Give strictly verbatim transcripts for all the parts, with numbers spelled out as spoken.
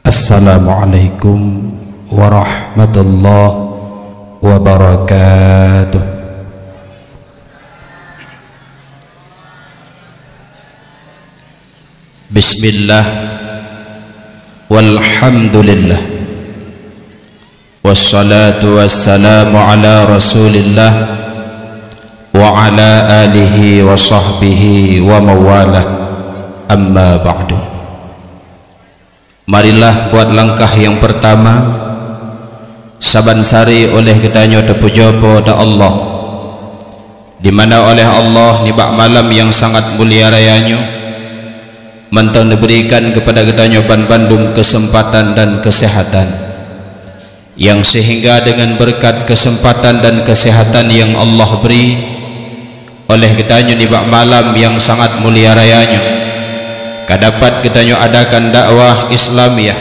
Assalamualaikum warahmatullahi wabarakatuh. Bismillah, walhamdulillah, wassalatu wassalamu ala Rasulillah wa ala alihi wa sahbihi wa mawalah. Amma ba'du. Marilah buat langkah nyang peurtama, saban sari oleh geutanyoe teupujoe Po teu Allah, di mana oleh Allah nibak malam nyang sangat mulia raya nyoe, mantong neuberikan keupada geutanyoe banbandum keuseumpatan dan keuseuhatan. Nyang seuhingga deungon beureukat keuseumpatan dan keuseuhatan nyang Allah bri, oleh geutanyoe nibak malam nyang sangat mulia raya nyoe, ka dapat geutanyoe adakan dakwah Islamiyah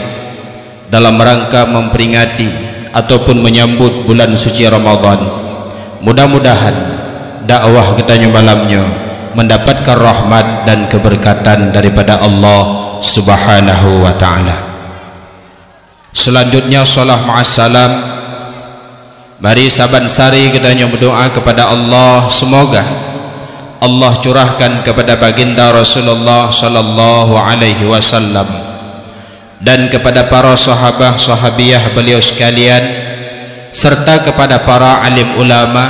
dalam rangka memperingati ataupun menyambut bulan suci Ramadan. Mudah-mudahan dakwah geutanyoe malam nyoe mendapatkan rahmat dan keberkatan daripada Allah Subhanahu wa Ta'ala. Selanjutnya, salam ma'assalam. Mari saban sari geutanyoe meudoa kepada Allah, semoga Allah curahkan kepada Baginda Rasulullah sallallahu alaihi wasallam dan kepada para sahabat sahabiah beliau sekalian, serta kepada para alim ulama,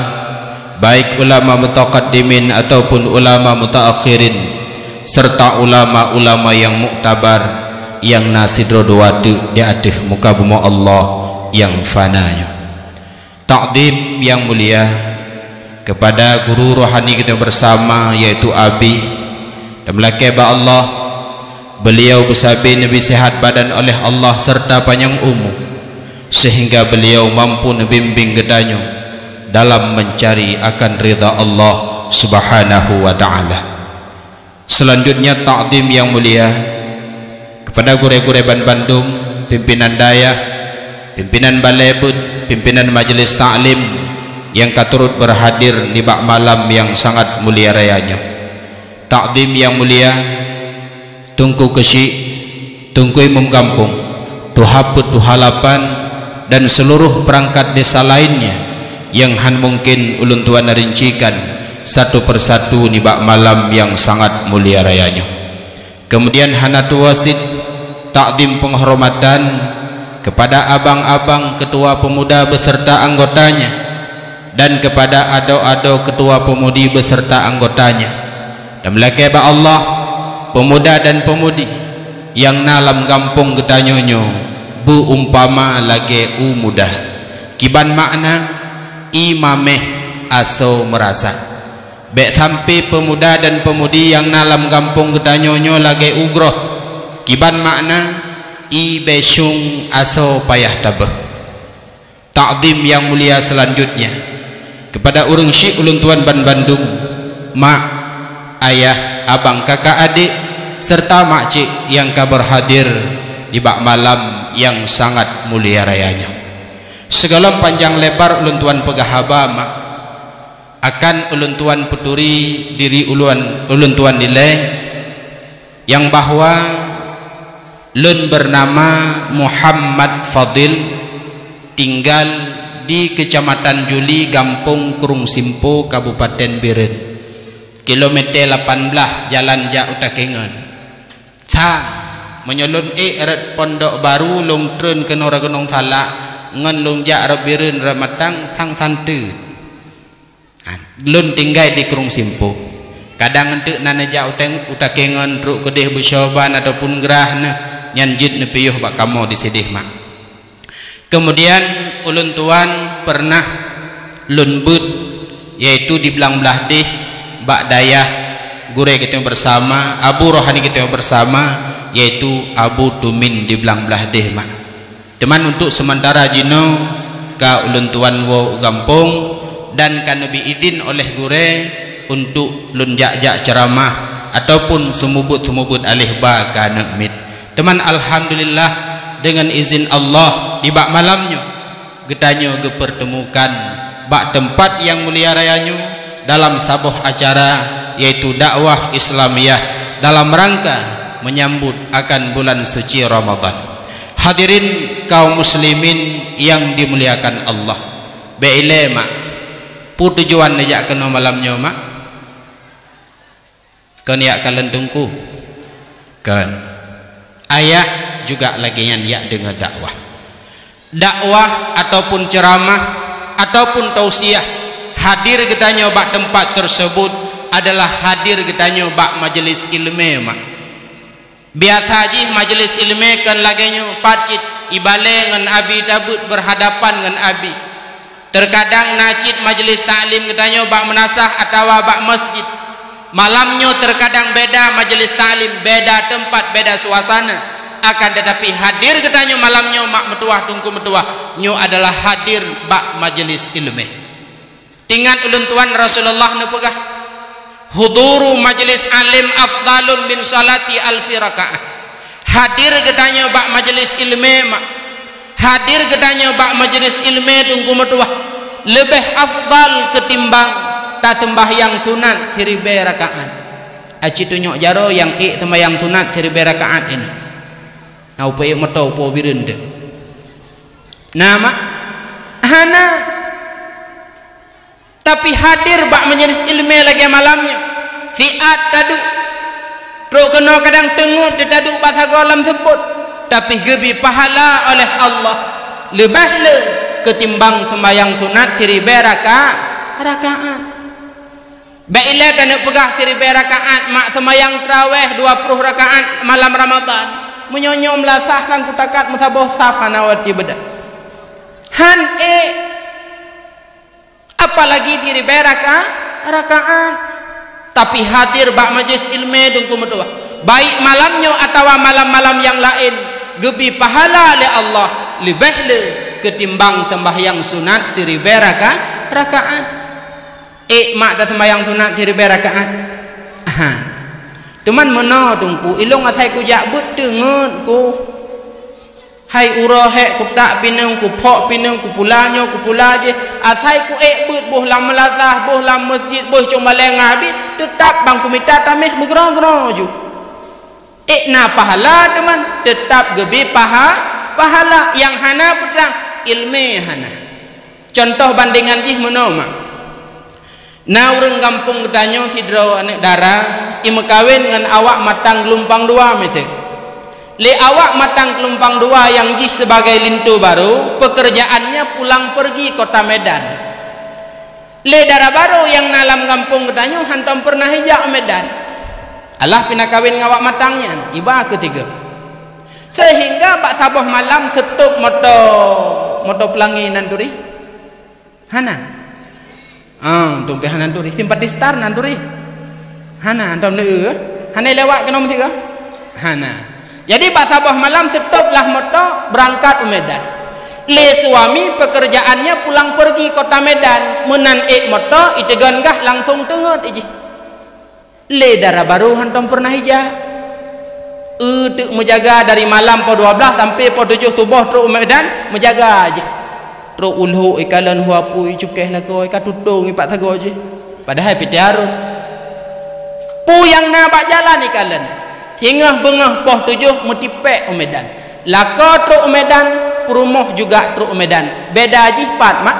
baik ulama mutaqaddimin ataupun ulama mutaakhirin, serta ulama-ulama nyang muktabar nyang na sidroe dua teuk di ateueh muka bumoe Allah nyang fana nyoe. Takdim nyang mulia kepada guru rohani kita bersama, yaitu Abi. Tameulakée bak Allah, beliau beusabe neubri sihat badan oleh Allah serta panyang umu, sehingga beliau mampu neubimbing geutanyoe dalam mencari akan ridha Allah Subhanahu wa Ta'ala. Selanjutnya, takdim nyang mulia kepada gurée-gurée banbandum, pimpinan dayah, pimpinan balée beuet, pimpinan majelis taklim nyang ka turot beurhadir nibak malam nyang sangat mulia raya nyoe. Takdim nyang mulia Teungku Keuchik, Teungku Imum Gampông, Tuha Peuet, Tuha Lapan, dan seluruh perangkat desa lainnya nyang hán mungkin ulôn tuan rincikan satu persatu nibak malam nyang sangat mulia raya nyoe. Kemudian hana tuwoe cit takdim penghormatan kepada abang-abang ketua pemuda beserta anggotanya, dan kepada adoe-adoe ketua pemudi beserta anggotanya. Dan meulakée bak Allah, pemuda dan pemudi nyang na lam gampông geutanyoe nyoe beuumpama lagée u muda. Kiban makna, ié maméh asoe meurasa. Bék sampoe peumuda dan peumudi nyang na lam gampông geutanyoe nyoe lagée u groh. Kiban makna, ié bésueng asoe payah tabeuh. Takdim nyang mulia selanjutnya kepada ureuëng syik ulôn tuan banbandum, mak, ayah, abang, kakak, adék, serta makcik nyang ka beurhadir nibak malam nyang sangat mulia raya nyoe. Sigohlom panjang lebar ulôn tuan peugah haba, mak, akan ulôn tuan peuturi diri ulôn, ulôn tuan ilée, nyang bahwa lôn beunama Muhammad Fadil, tinggal di Kecamatan Juli, Gampông Krueng Simpo, Kabupaten Bireuen, kilometer lapan blaih jalan jak u Takengon. Sang, meunyoe lôn ék rot Pondok Baru, lôn treun keunoe rot Gunong Salak, ngon lôn jak rot Bireuen, rot Matang, sang santeue. Lôn tinggai di Krueng Simpo. Kadang eunteuk na neujak u Teng-, u Takengon, trok keudeh beusoe ban ataupun grah neuh, nyan jeuet neupiôh bak kamoe di sideh, mak. Kemudian ulôn tuan pernah lôn beuet, yaitu di Blang Blahdeh, bak dayah gurée geutanyoe bersama, abu rohani geutanyoe bersama, yaitu Abu Tumin di Blang Blahdeh, mak. Teuma untuk sementara jinoe ka ulôn tuan woe u gampông dan ka neubi idin oleh gurée untuk lôn jak-jak ceuramah ataupun seumeubeuet-seumeubeuet aléh ba keu aneuk miet. Teuma alhamdulillah, deungon izin Allah, nibak malam nyoe geutanyoe geupeurteumukan bak teumpat nyang mulia raya nyoe dalam saboh acara, yaitu dakwah Islamiyah dalam rangka menyambut akan bulan suci Ramadan. Hadirin kaum muslimin yang dimuliakan Allah. Bék ilée, mak. Peue tujuan neujak keunoe malam nyoe, mak? Kon jak kalon teungku? Kon. Ayah juga lagée nyan jak deungoe dakwah. Dakwah ataupun ceramah ataupun tausiah, hadir geutanyoe bak teumpat tersebut adalah hadir geutanyoe bak majelis ilmé, mak. Biasa jih majelis ilmé kon lagée nyoe, pat cit ibalée ngon abi tabeuet berhadapan ngon abi. Terkadang na cit majelis taklim geutanyoe bak meunasah atawa bak masjid. Malam nyoe terkadang beda majelis taklim, beda teumpat, beda suasana. Akan tetapi hadir geutanyoe malam nyoe, mak meutuwah, teungku meutuwah, nyoe adalah hadir bak majelis ilmé. Ingat ulôn tuan, Rasulullah neupeugah, "Huduru majlis alim afdalun min salati alfi rakaah." Hadir geutanyoe bak majelis ilmé, mak. Hadir geutanyoe bak majelis ilmé, teungku meutuwah, leubeh afdal ketimbang taseumbahyang sunat siribée rakaat. Aci tunyok jaroe nyang ék seumbahyang sunat siribée rakaat inong. Na upo ék moto, upo bireuen teuh. Na, mak? Hana. Tapi hadir bak majelis ilmé lagée malam nyoe, siat taduek. Trok keunoe kadang teungeut teuh taduek bak sagoe lam seupôt, tapi geubri pahala oleh Allah leubeh le ketimbang seumbahyang sunat siribée raka-, rakaat. Bék ilée taneuk peugah siribée rakaat, mak, seumbahyang trawéh dua ploh rakaat malam Ramadhan. Meunyoe nyoe meulasah kan kutakat meusaboh saf hana watée beudah. Han ék. Apalagi siribée raka-, rakaat. Tapi hadir bak majelis ilmé, teungku meutuwah, baik malam nyoe atawa malam-malam nyang laén, geubri pahala lé Allah leubeh le ketimbang seumbahyang sunat siribée raka-, rakaat. Ék, mak, taseumbahyang sunat siribée rakaat? Ha. Teuma meunoe, teungku, ilôn asai kujak beuet teungeut ku. Hai uroe hék kutak pineung, kuphok pineung, kupula nyoe, kupula jéh, asai kuék beuet boh lam meulasah, boh lam masjid, boh cong balée ngabi, teutab ban kumita taméh meugroe-groe ju. Ék na pahala teuma, teutab geubri paha-, pahala nyang hana peutrang, ilmé hana. Cuntoh bandengan jih meunoe, mak. Na ureuëng gampông geutanyoe sidroe aneuëk dara, imeukawen ngon awak matang geulumpang dua miseue. Lé awak matang geulumpang dua nyang jih sibagai linto barô, peukeurjaannya pulang peurgi kota Medan. Lé dara barô nyang na lam gampông geutanyoe hántom peureunah ijak u Medan. Alah pih na kawen ngon awak matang nyan, iba keutigöm. Seuhingga bak saboh malam seutôb moto, moto peulangé nan turi. Hana. Ah, tumpéh hana turi. Simpati Star nan turi. Hana, antom neu. Hana lewat keunoe meusigoe. Hana. Jadi bak saboh malam seutôb lah moto beurangkat u Medan. Lé suami peukeurjaannya pulang peurgi kota Medan. Meunan ék moto iteugon gah langsong teungeut ijih. Lé dara barô hántom peureunah ijak. Eu teuk meujaga dari malam poh dua blaih sampai poh tujoh suboh trok u Medan meujaga jih. Trok u Lhok ikalon, u Apui cukéh lakoe, ka tutong ipat sagoe jih. Padahai pih teuhareuem. Peue nyang na bak jalan ikalon. Singoh beungoh poh tujoh meutipék u Medan. Lakoe trok u Medan, peurumoh juga trok u Medan. Beda jih pat, mak?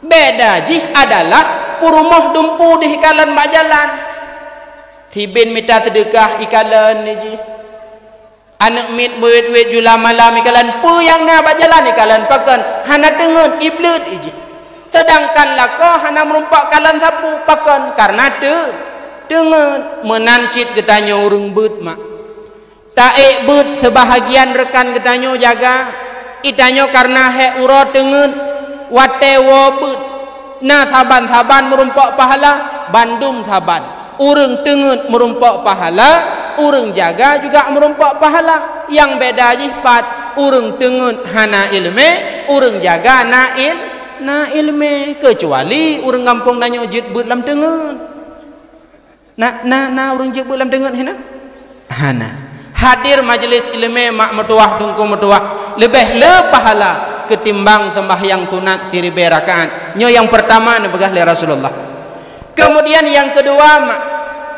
Beda jih adalah peurumoh dumpu dih ikalon bak jalan. Siben mita seudeukah ikalon jih. Aneuëk miet meuwét-wét jula malam ikalon, peue nyang na bak jalan ikalon pakon, hana teungeut ibleuet ijih. Seudangkan lakoe hana meurumpok kalon sapeue pakon, kareuna teu-, teungeut. Meunan cit geutanyoe ureuëng beuet, mak. Taék beuet seubahagian reukan geutanyoe jaga, itanyoe kareuna hék uroe teungeut, watée woe beuet. Na saban-saban meurumpok pahala, bandum saban. Ureuëng teungeut meurumpok pahala, ureuëng jaga juga meurumpok pahala. Nyang beda jih pat, ureuëng teungeut hana iéleumé, ureuëng jaga na il-, na iéleumé, keucuali ureuëng gampông tanyoe jeuet beuet lam teungeut. Na, na, na ureuëng jeuet beuet lam teungeut hina? Hana. Hadir majeulis iéleumé mak meutuwah, teungku meutuwah, leubeh le pahala keutimbang seumbahyang sunat siribée rakaat. Nyoe nyang peurtama neupeugah lé Rasulullah. Keumudian nyang keudua, mak,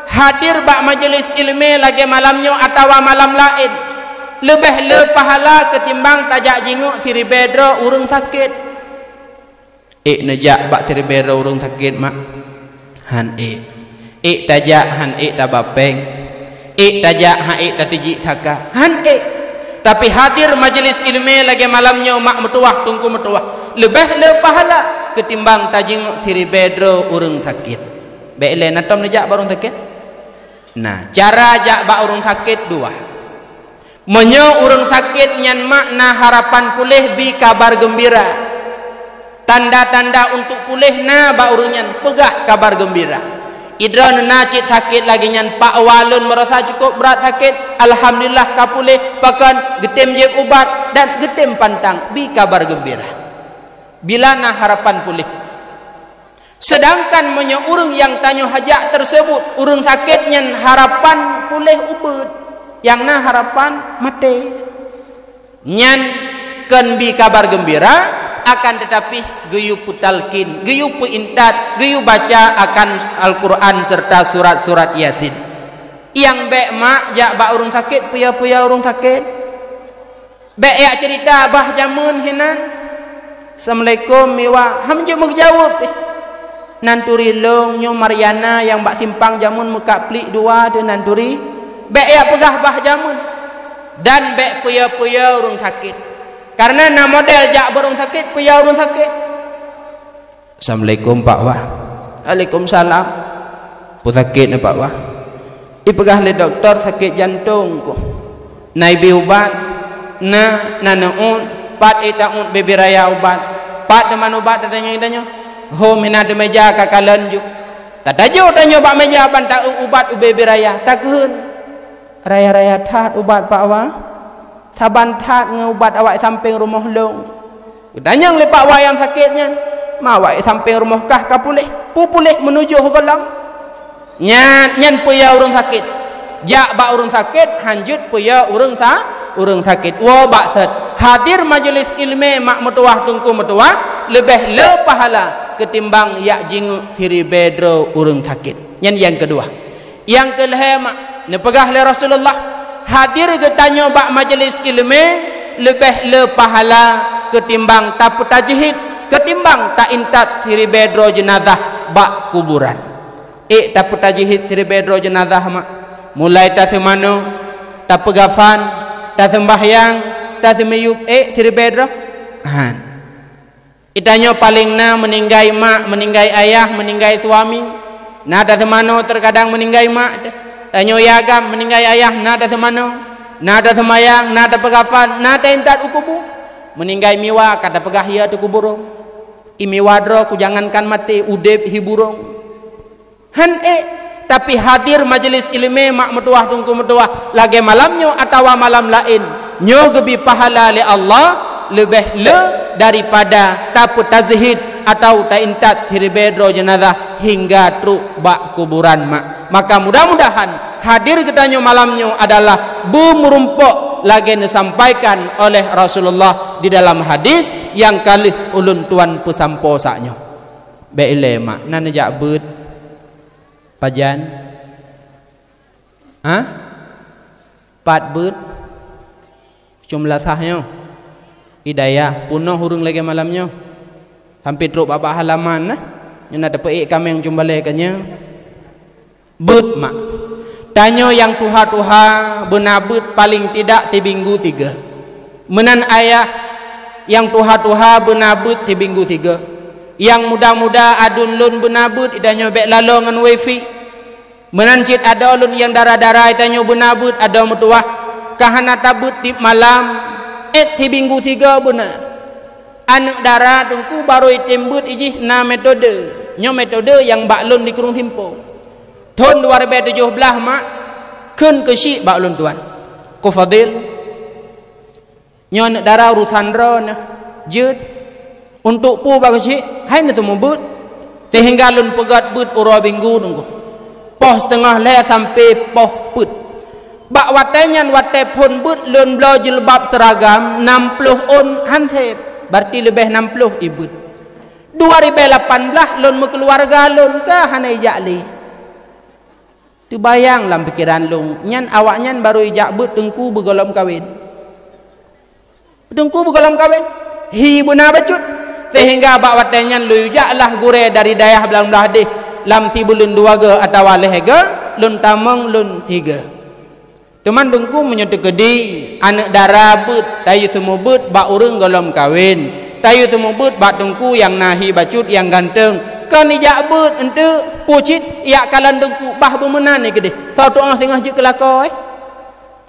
hadir bak majeulis iéleumé lagée malam nyoe atawa malam laén. Leubeh le pahala keutimbang tajak jingeuk siribée droe ureuëng sakét. Ék neujak bak siribée droe ureuëng sakét, mak? Han ék. Ék tajak, han ék taba péng. Ék tajak, han ék tatijik saka. Han ék. Tapi hadir majlis ilmu lagée malam nyoe, mak meutuwah, teungku meutuwah, leubeh le pahala keutimbang tajingeuk siribée droe ureuëng sakét. Bék ilée na tom neujak bak ureuëng sakét. Nah, cara jak bak ureuëng sakét dua. Meunyoe ureuëng sakét nyan mak na harapan puléh, bi kabar geumbira. Tanda-tanda untuk puléh na bak ureuëng nyan, peugah kabar geumbira. Idroeneuh na cit sakét lagée nyan, Pak Wa, lôn meurasa cukup brat sakét, alhamdulillah ka puléh, pakon geutem jieb ubat dan geutem pantang, bi kabar geumbira. Bila na harapan puléh. Seudangkan meunyoe ureuëng nyang tanyoe hajak teuseubut, ureuëng sakét nyan harapan puléh ubeut, nyang na harapan maté, nyan kon bi kabar geumbira, akan teutapi geuyue peutalkin, geuyue peuintat, geuyue baca akan Al-Quran serta surat-surat Yasin. Nyang bék mak jak bak ureuëng sakét, peue-peue ureuëng sakét. Bék jak ceurita bah jameun hinan. "Assalamualaikum, Miwa." Ham jeuet meujaweueb, eh. "Nan turi lôn nyoe Mariana nyang bak simpang jameun meukat plik dua teuh nan turi." Bék jak peugah bah jameun. Dan bék peue-peue ureuëng sakét. Kareuna na model jak bak ureuëng sakét, peue ureuëng sakét. "Assalamualaikum, Pak Wah." "Waalaikumsalam." "Peue sakét na, Pak Wah?" "Ipeugah lé dokto sakét jantong ku. Na ibi ubat?" "Na, na neuôt." "Pat ita-ôt bebe raya ubat?" "Pat teuman ubat?" Tatanyong tanyoe. "Hom hina teumeja ka kalon ju." Tatajoh tanyoe bak meja ban ta-ôt ubat u bebe raya. Takheun, "Raya-raya that ubat, Pak Wah. Saban that ngon ubat awak sampéng rumoh lôn." Geutanyong lé Pak Wah nyang sakét nyan, "Ma awak sampéng rumoh kah ka puléh?" "Pu-puléh meunujôh gohlom." Nyan, nyan peue ureuëng sakét. Jak bak ureuëng sakét, han jeuet peue ureuëng sa-, ureuëng sakét. Woe bak sot. Hadir majlis ilmu mak meutuwah, teungku meutuwah, leubeh le pahala keutimbang jak jingeuk siribée droe ureuëng sakét. Nyan nyang keudua. Nyang keulhée mak, neupeugah lé Rasulullah, hadir geutanyoe bak majlis ilmu leubeh le pahala keutimbang tapeutajhid, keutimbang taintat siribée droe jeunazah bak kuburan. Ék tapeutajhid siribée droe jeunazah mak. Mulai taseumanoe, tapeugafan, taseumbahyang, taseumiyueb, ék siribée droe? Han. Itanyoe paleng na meuninggai mak, meuninggai ayah, meuninggai suami, na taseumanoe, teukadang meuninggai mak. Tanyoe agam meuninggai ayah, na taseumanoe, na taseumayang, na tapeugafan, na taintat u kubu. Meuninggai Miwa ka tapeugah ie teukuburong. I Miwa droe ku jangankan maté, udeb hiburong. Han ék, tapi hadir majlis ilmu mak meutuwah, teungku meutuwah, lagée malam nyoe atawa malam laén, nyoe geubi pahala lé Allah leubeh le daripada tapeutajhid atawa taintat siribée droe jeunazah hingga trok bak kuburan mak. Maka mudah-mudahan hadir geutanyoe malam nyoe adalah beumeurumpok lagée neusampaikan oleh Rasulullah di dalam hadis nyang ka lheueh ulôn tuan peusampoe saat nyoe. Bék ilée mak, na neujak beuet. Pajan? Hah? Pat beuet? Cuma lasah nyoe. Hidayah, peunoh ureuëng lagée malam nyoe. Sampai trok bak-bak halaman nah. Nyoe na tapeuék kaméng cuma balée ka nyoe. Beuet mak. Tanyoe nyang tuha-tuha beuna beuet paleng tidak sibinggu sigoe. Meunan ayah nyang tuha-tuha beuna beuet sibinggu sigoe. Nyang muda-muda aduen lôn beuna beuet, itanyoe bék laloe ngon wifi. Meunan cit adoe lôn nyang dara-dara, itanyoe beuna beuet adoe meutuwah. Ka hana tabeuet tieb malam, ék sibinggu sigoe beuna. Aneuëk dara teungku barô item beuet ijih na metode. Nyoe metode nyang bak lôn di Krueng Simpo. Thon dua ribée tujoh blaih mak, kheun keuchik bak ulôn tuan. Ko Fadil, nyoe aneuëk dara urosan droeneuh jeuet. Untuk peue bak keuchik, hai neuteumeubeuet. Seuhingga lôn peugét beuet uroe Minggu teungku. Poh siteungoh lhée sampai poh peuet. Bak watée nyan watée phon beuet lôn bloe jilbab seuragam nam ploh ôn han sép, berarti leubeh nam ploh i beuet. Dua ribée lapan blaih lôn meukeuluwarga lôn ka hana ijak lé. Teubayang lam pikeran lôn, nyan awaknyan barô ijak beuet teungku beugohlom kawen. Teungku beugohlom kawen, hi beuna bacut. Sehingga bak watée nyan lôn jak lah gurée dari dayah blang blaih deh, lam sibuleuen dua goe atawa lhée goe, lôn tamong lôn sigoe. Teuma teungku meunyoe teukeudi aneuëk dara beuet, tayue seumeubeuet bak ureuëng gohlom kawen, tayue seumeubeuet bak teungku nyang na hi bacut nyang ganteng, kon ijak beuet eunteuk, pucit jak kalon teungku, bah beumeunan keudeh. Soe tuoh singoh jeuet keu lakoe,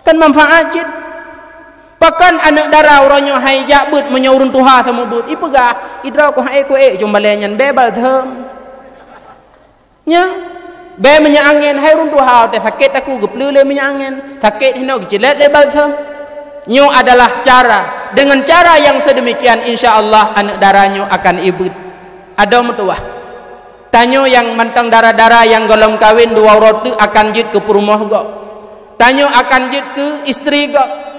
kan manfaat cit. Pakon aneuëk dara uroe nyoe hai jak beuet meunyoe ureuëng tuha seumeubeuet, ipeugah, "Idroe ku hai ku ék cum balée nyan bée balsem." Nya, bée minyeuk angén, hai ureuëng tuha, teuh sakét takue geupleu lé minyeuk angén, sakét hinoe geucilet lé balsam. Nyoe adalah cara, dengan cara yang sedemikian, insya Allah aneuëk dara nyoe akan ibeuet. Adoe meutuwah. Tanyoe nyang mantong dara-dara nyang gohlom kawen dua uroe teuk akan jeuet keu peurumoh gob. Tanyoe akan jeuet keu istri gob.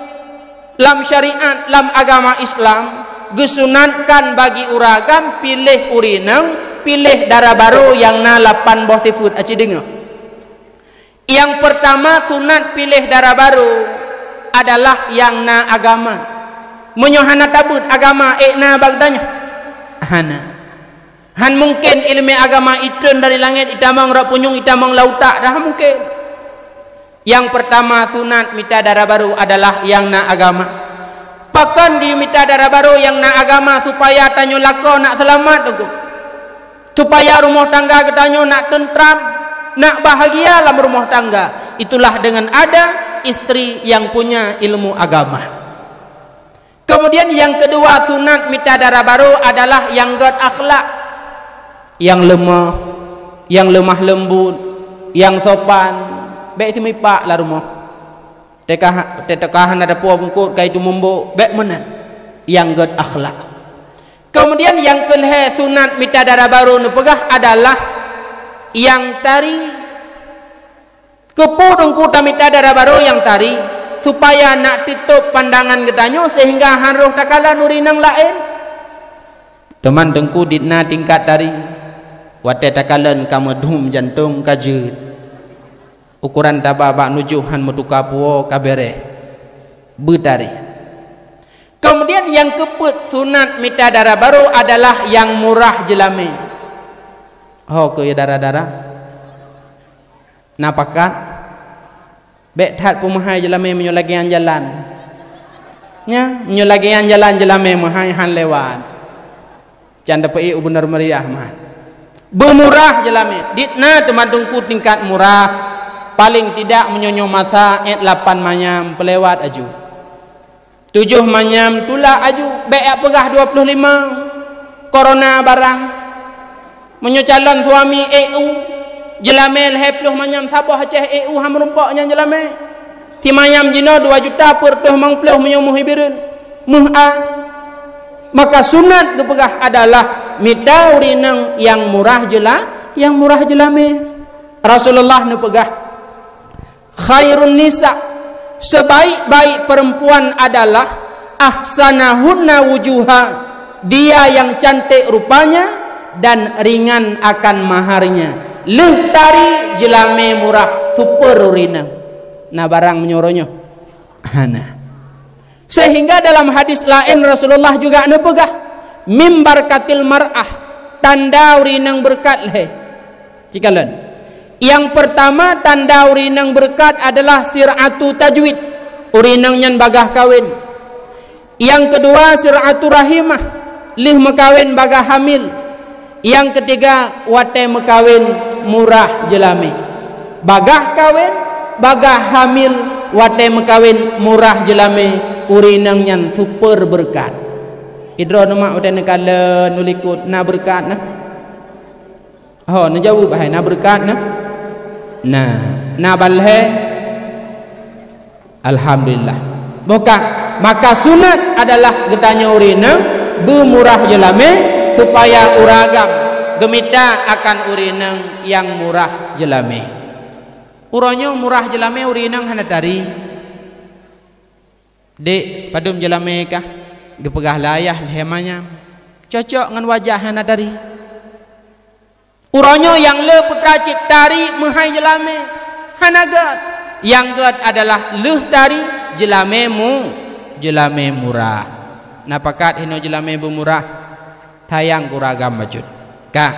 Lam syariat, lam agama Islam, geusunatkan bagi ureuëng agam piléh ureuëng inong, piléh dara barô nyang na lapan boh sifeuet. Aci deungoe. Nyang peurtama sunat piléh dara barô adalah nyang na agama. Meunyoe hana tabeuet agama, ék na bak geutanyoe? Hana. Han mungken iéleumé agama itrön dari langét, itamong rot punyueng, itamong lam utak, dah mungken. Nyang peurtama sunat mita dara barô adalah nyang na agama. Pakon geumita dara barô nyang na agama? Supaya tanyoe lakoe nak seulamat, Teungku. Supaya rumoh tangga geutanyoe nak teuntram, nak bahagia lam rumoh tangga. Itulah dengan ada istri yang punya ilmu agama. Kemudian nyang keudua sunat mita dara barô adalah nyang gét akhlak. Nyang leumoh, nyang leumah leumbut, nyang sopan, bék seumipak lam rumoh. Teuka, teuka hana dapoe beungkot ka itu mumbok, bék meunan. Nyang gét akhlak. Kemudian nyang keulhée sunat mita dara barô neupeugah adalah nyang tari. Keupeue Teungku tamita dara barô nyang tari, supaya nak teutôb pandangan geutanyoe sehingga han roh takalon ureuëng inong laén? Teuma Teungku dit na tingkat tari. Watée takalon ka meudum jantong ka jeuet. Ukoran taba bak nujoh han meutuka puwoe ka béréh. Beutari. Kemudian nyang keupeuet sunat mita dara barô adalah nyang murah jeulamé. Ho keuh ya dara-dara? Na pakat? Bék that peumeuhai jeulamé meunyoe lagée nyan jalan. Nya, meunyoe lagée nyan jalan jeulamé meuhai han lewat. Can dapeuék u beunur meriah man. Beumurah jeulamé. Dit na teuma Teungku tingkat murah. Paléng tidak meunyoe nyoe masa ék lapan manyam peulewat aju. Tujoh manyam tulak aju, bék jak peugah dua ploh lima. Korona barang. Meunyoe calon suami ék u, jeulamé lhée ploh manyam saboh Aceh ék u han meurumpok nyan jeulamé. Simanyam jinoe dua juta peureutôh limong ploh meunyoe meuh Ibeureueng, meuh a. Maka sunat geupeugah adalah mita ureuëng inong nyang murah jeula-, nyang murah jeulamé. Rasulullah neupeugah, Khairun nisa, sebaik-baik perempuan adalah ahsanahunna wujuha, dia yang cantik rupanya dan ringan akan maharnya. Lheueh tari jeulamé murah, super ureuëng inong. Na barang meunyoe uroe nyoe? Hana. Sehingga dalam hadis laén Rasulullah juga neupeugah, "Mimbar katil mar'ah, tanda ureuëng inong beureukat lhée." Cikalon. Nyang peurtama tanda ureuëng inong beureukat adalah sir'atu tajwid. Ureuëng inong nyan bagaih kawen. Nyang keudua sir'atu rahimah, lheueh meukawen bagaih hamil. Nyang keutiga, watée meukawen murah jeulamé. Bagaih kawen, bagaih hamil, watée meukawen murah jeulamé, ureuëng inong nyan super beureukat. Idroe neumak watée neukalon u likot na beureukat na? Ho, neujaweueb hai na beureukat na? Na, na ban lhée? Alhamdulillah. Bukan, maka sunat adalah geutanyoe ureuëng inong beumurah jeulamé, supaya ureuëng agam geumita akan ureuëng inong nyang murah jeulamé. Uroe nyoe murah jeulamé ureuëng inong hana tari. Dek, padum jeulamé kah? Geupeugah lé ayah lhée manyam. Cocok ngon wajah hana tari. Uroe nyoe nyang le putra cit tari meuhai jeulamé, hana gét. Nyang gét adalah lheueh tari jeulamé mu-, jeulamé murah. Na pakat hinoe jeulamé beumurah, sayang keu ureueng agam bacut. Ka.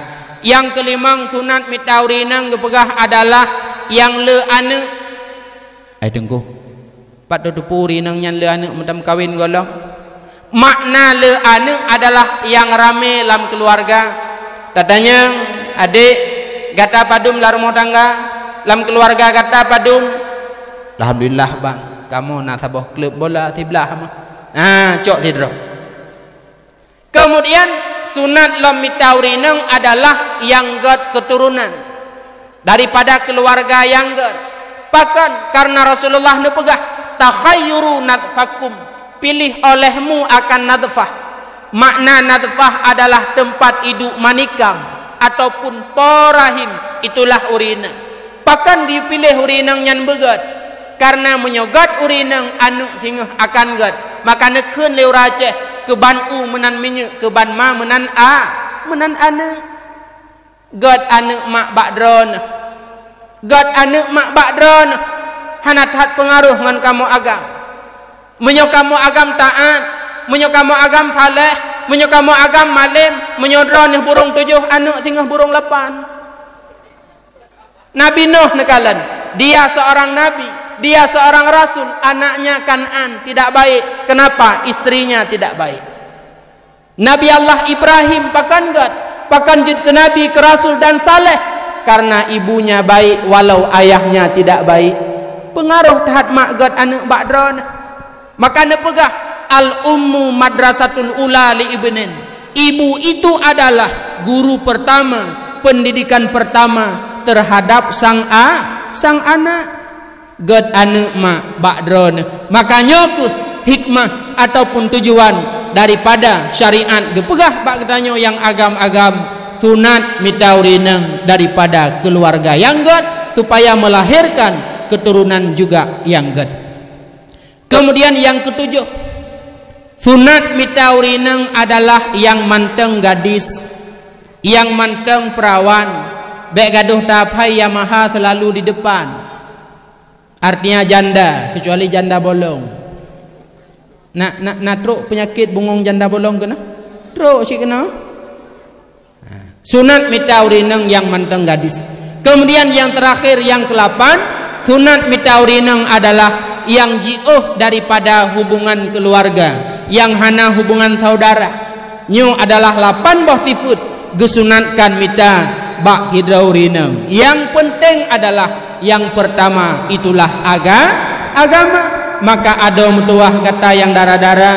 Nyang keulimong sunat mita ureueng inong geupeugah adalah nyang le aneuk. Ai teungku, pat tateupeue ureueng inong nyan le aneuk meutameukawen gohlom? Makna le aneuk adalah nyang ramé lam keuluwarga. Tatanyong, "Adék, gata padum lam rumoh tangga? Lam keuluwarga gata padum?" "Alhamdulillah, Bang, kamoe na saboh klub bola siblah mah." Ah, cok sidroe. Keumudian, sunat lom mita ureueng inong adalah nyang gét keuturonan daripada keuluwarga nyang gét. Pakon? Karena Rasulullah neupeugah, "Takhayyuru nadfakum, pilih olehmu akan nadfah." Makna nadfah adalah teumpat iduek manikam ataupun po rahim, itulah ureueng inong. Pakon geupiléh ureueng inong nyan beugét? Kareuna meunyoe gét ureueng inong, aneuk singoh akan gét. Maka neukheun lé ureueng Aceh, "Keuban u meunan minyeuk, keuban ma meunan a, meunan aneuk." Gét aneuk mak bak droeneuh. Gét aneuk mak bak droeneuh. Hana that peungaroh ngon kamoe agam. Meunyoe kamoe agam taát, meunyoe kamoe agam saleh, meunyoe kamoe agam malém, meunyoe droeneuh burông tujoh, aneuk singoh burông lapan. Nabi Nuh neukalon, dia seorang nabi, dia seorang rasul, anaknya Kan'an tidak baik. Kenapa? Istrinya tidak baik. Nabi Allah Ibrahim pakon gét, pakon jeuet keu nabi, keu rasul dan saleh? Karena ibunya baik walau ayahnya tidak baik. Peungaroh that mak gét aneuk bak droeneuh. Maka neupeugah, "Al-ummu madrasatul ula li ibnin." Ibu itu adalah guru pertama, pendidikan pertama terhadap sang a-, sang anak. Gét aneuk mak bak droeneuh. Maka nyoe kheueh hikmah ataupun tujuan daripada syariat geupeugah bak geutanyoe nyang agam-agam, sunat mita ureueng inong daripada keuluwarga nyang gét, supaya melahirkan keuturonan juga nyang gét. Keumudian nyang keutujoh, sunat mita ureueng inong adalah nyang mantong gadis, nyang mantong peurawan, bék gadôh taphai Yamaha seulalu di depan. Artinya janda, kecuali janda bolong. Na, na, na trok peunyakét bungong janda bolong keunoe? Trok cit keunoe. Sunat mita ureueng inong nyang mantong gadis. Keumudian nyang teurakhir, nyang keulapan, sunat mita ureueng inong adalah nyang jiôh daripada hubungan keuluwarga, nyang hana hubungan saudara. Nyoe adalah lapan boh sifeuet geusunatkan mita bak sidroe ureueng inong. Nyang peunteng adalah nyang peurtama itulah aga-, agama. Maka adoe meutuwah gata nyang dara-dara,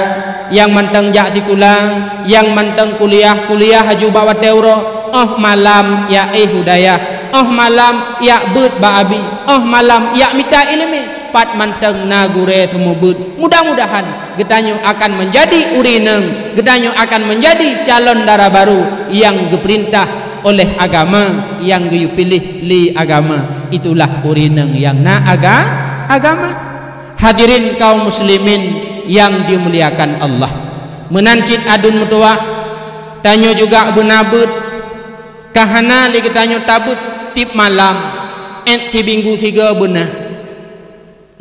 nyang mantong jak sikula, nyang mantong kuliah, kuliah aju bak watée uroe, óh malam jak éh u dayah, óh malam jak beuet bak abi, óh malam jak mita iéleumé, pat mantong na gurée seumeubeuet. Mudah-mudahan geutanyoe akan meunjadi ureueng inong, geutanyoe akan meunjadi calon dara barô nyang geupeurintah oleh agama, nyang geuyue piléh lé agama, itulah ureueng inong nyang na aga-, agama. Hadirin kaum muslimin nyang dimuliakan Allah, meunan cit aduen meutuwah, tanyoe juga beuna beuet, ka hana lé geutanyoe tabeuet tieb malam, ék sibinggu sigoe beuna.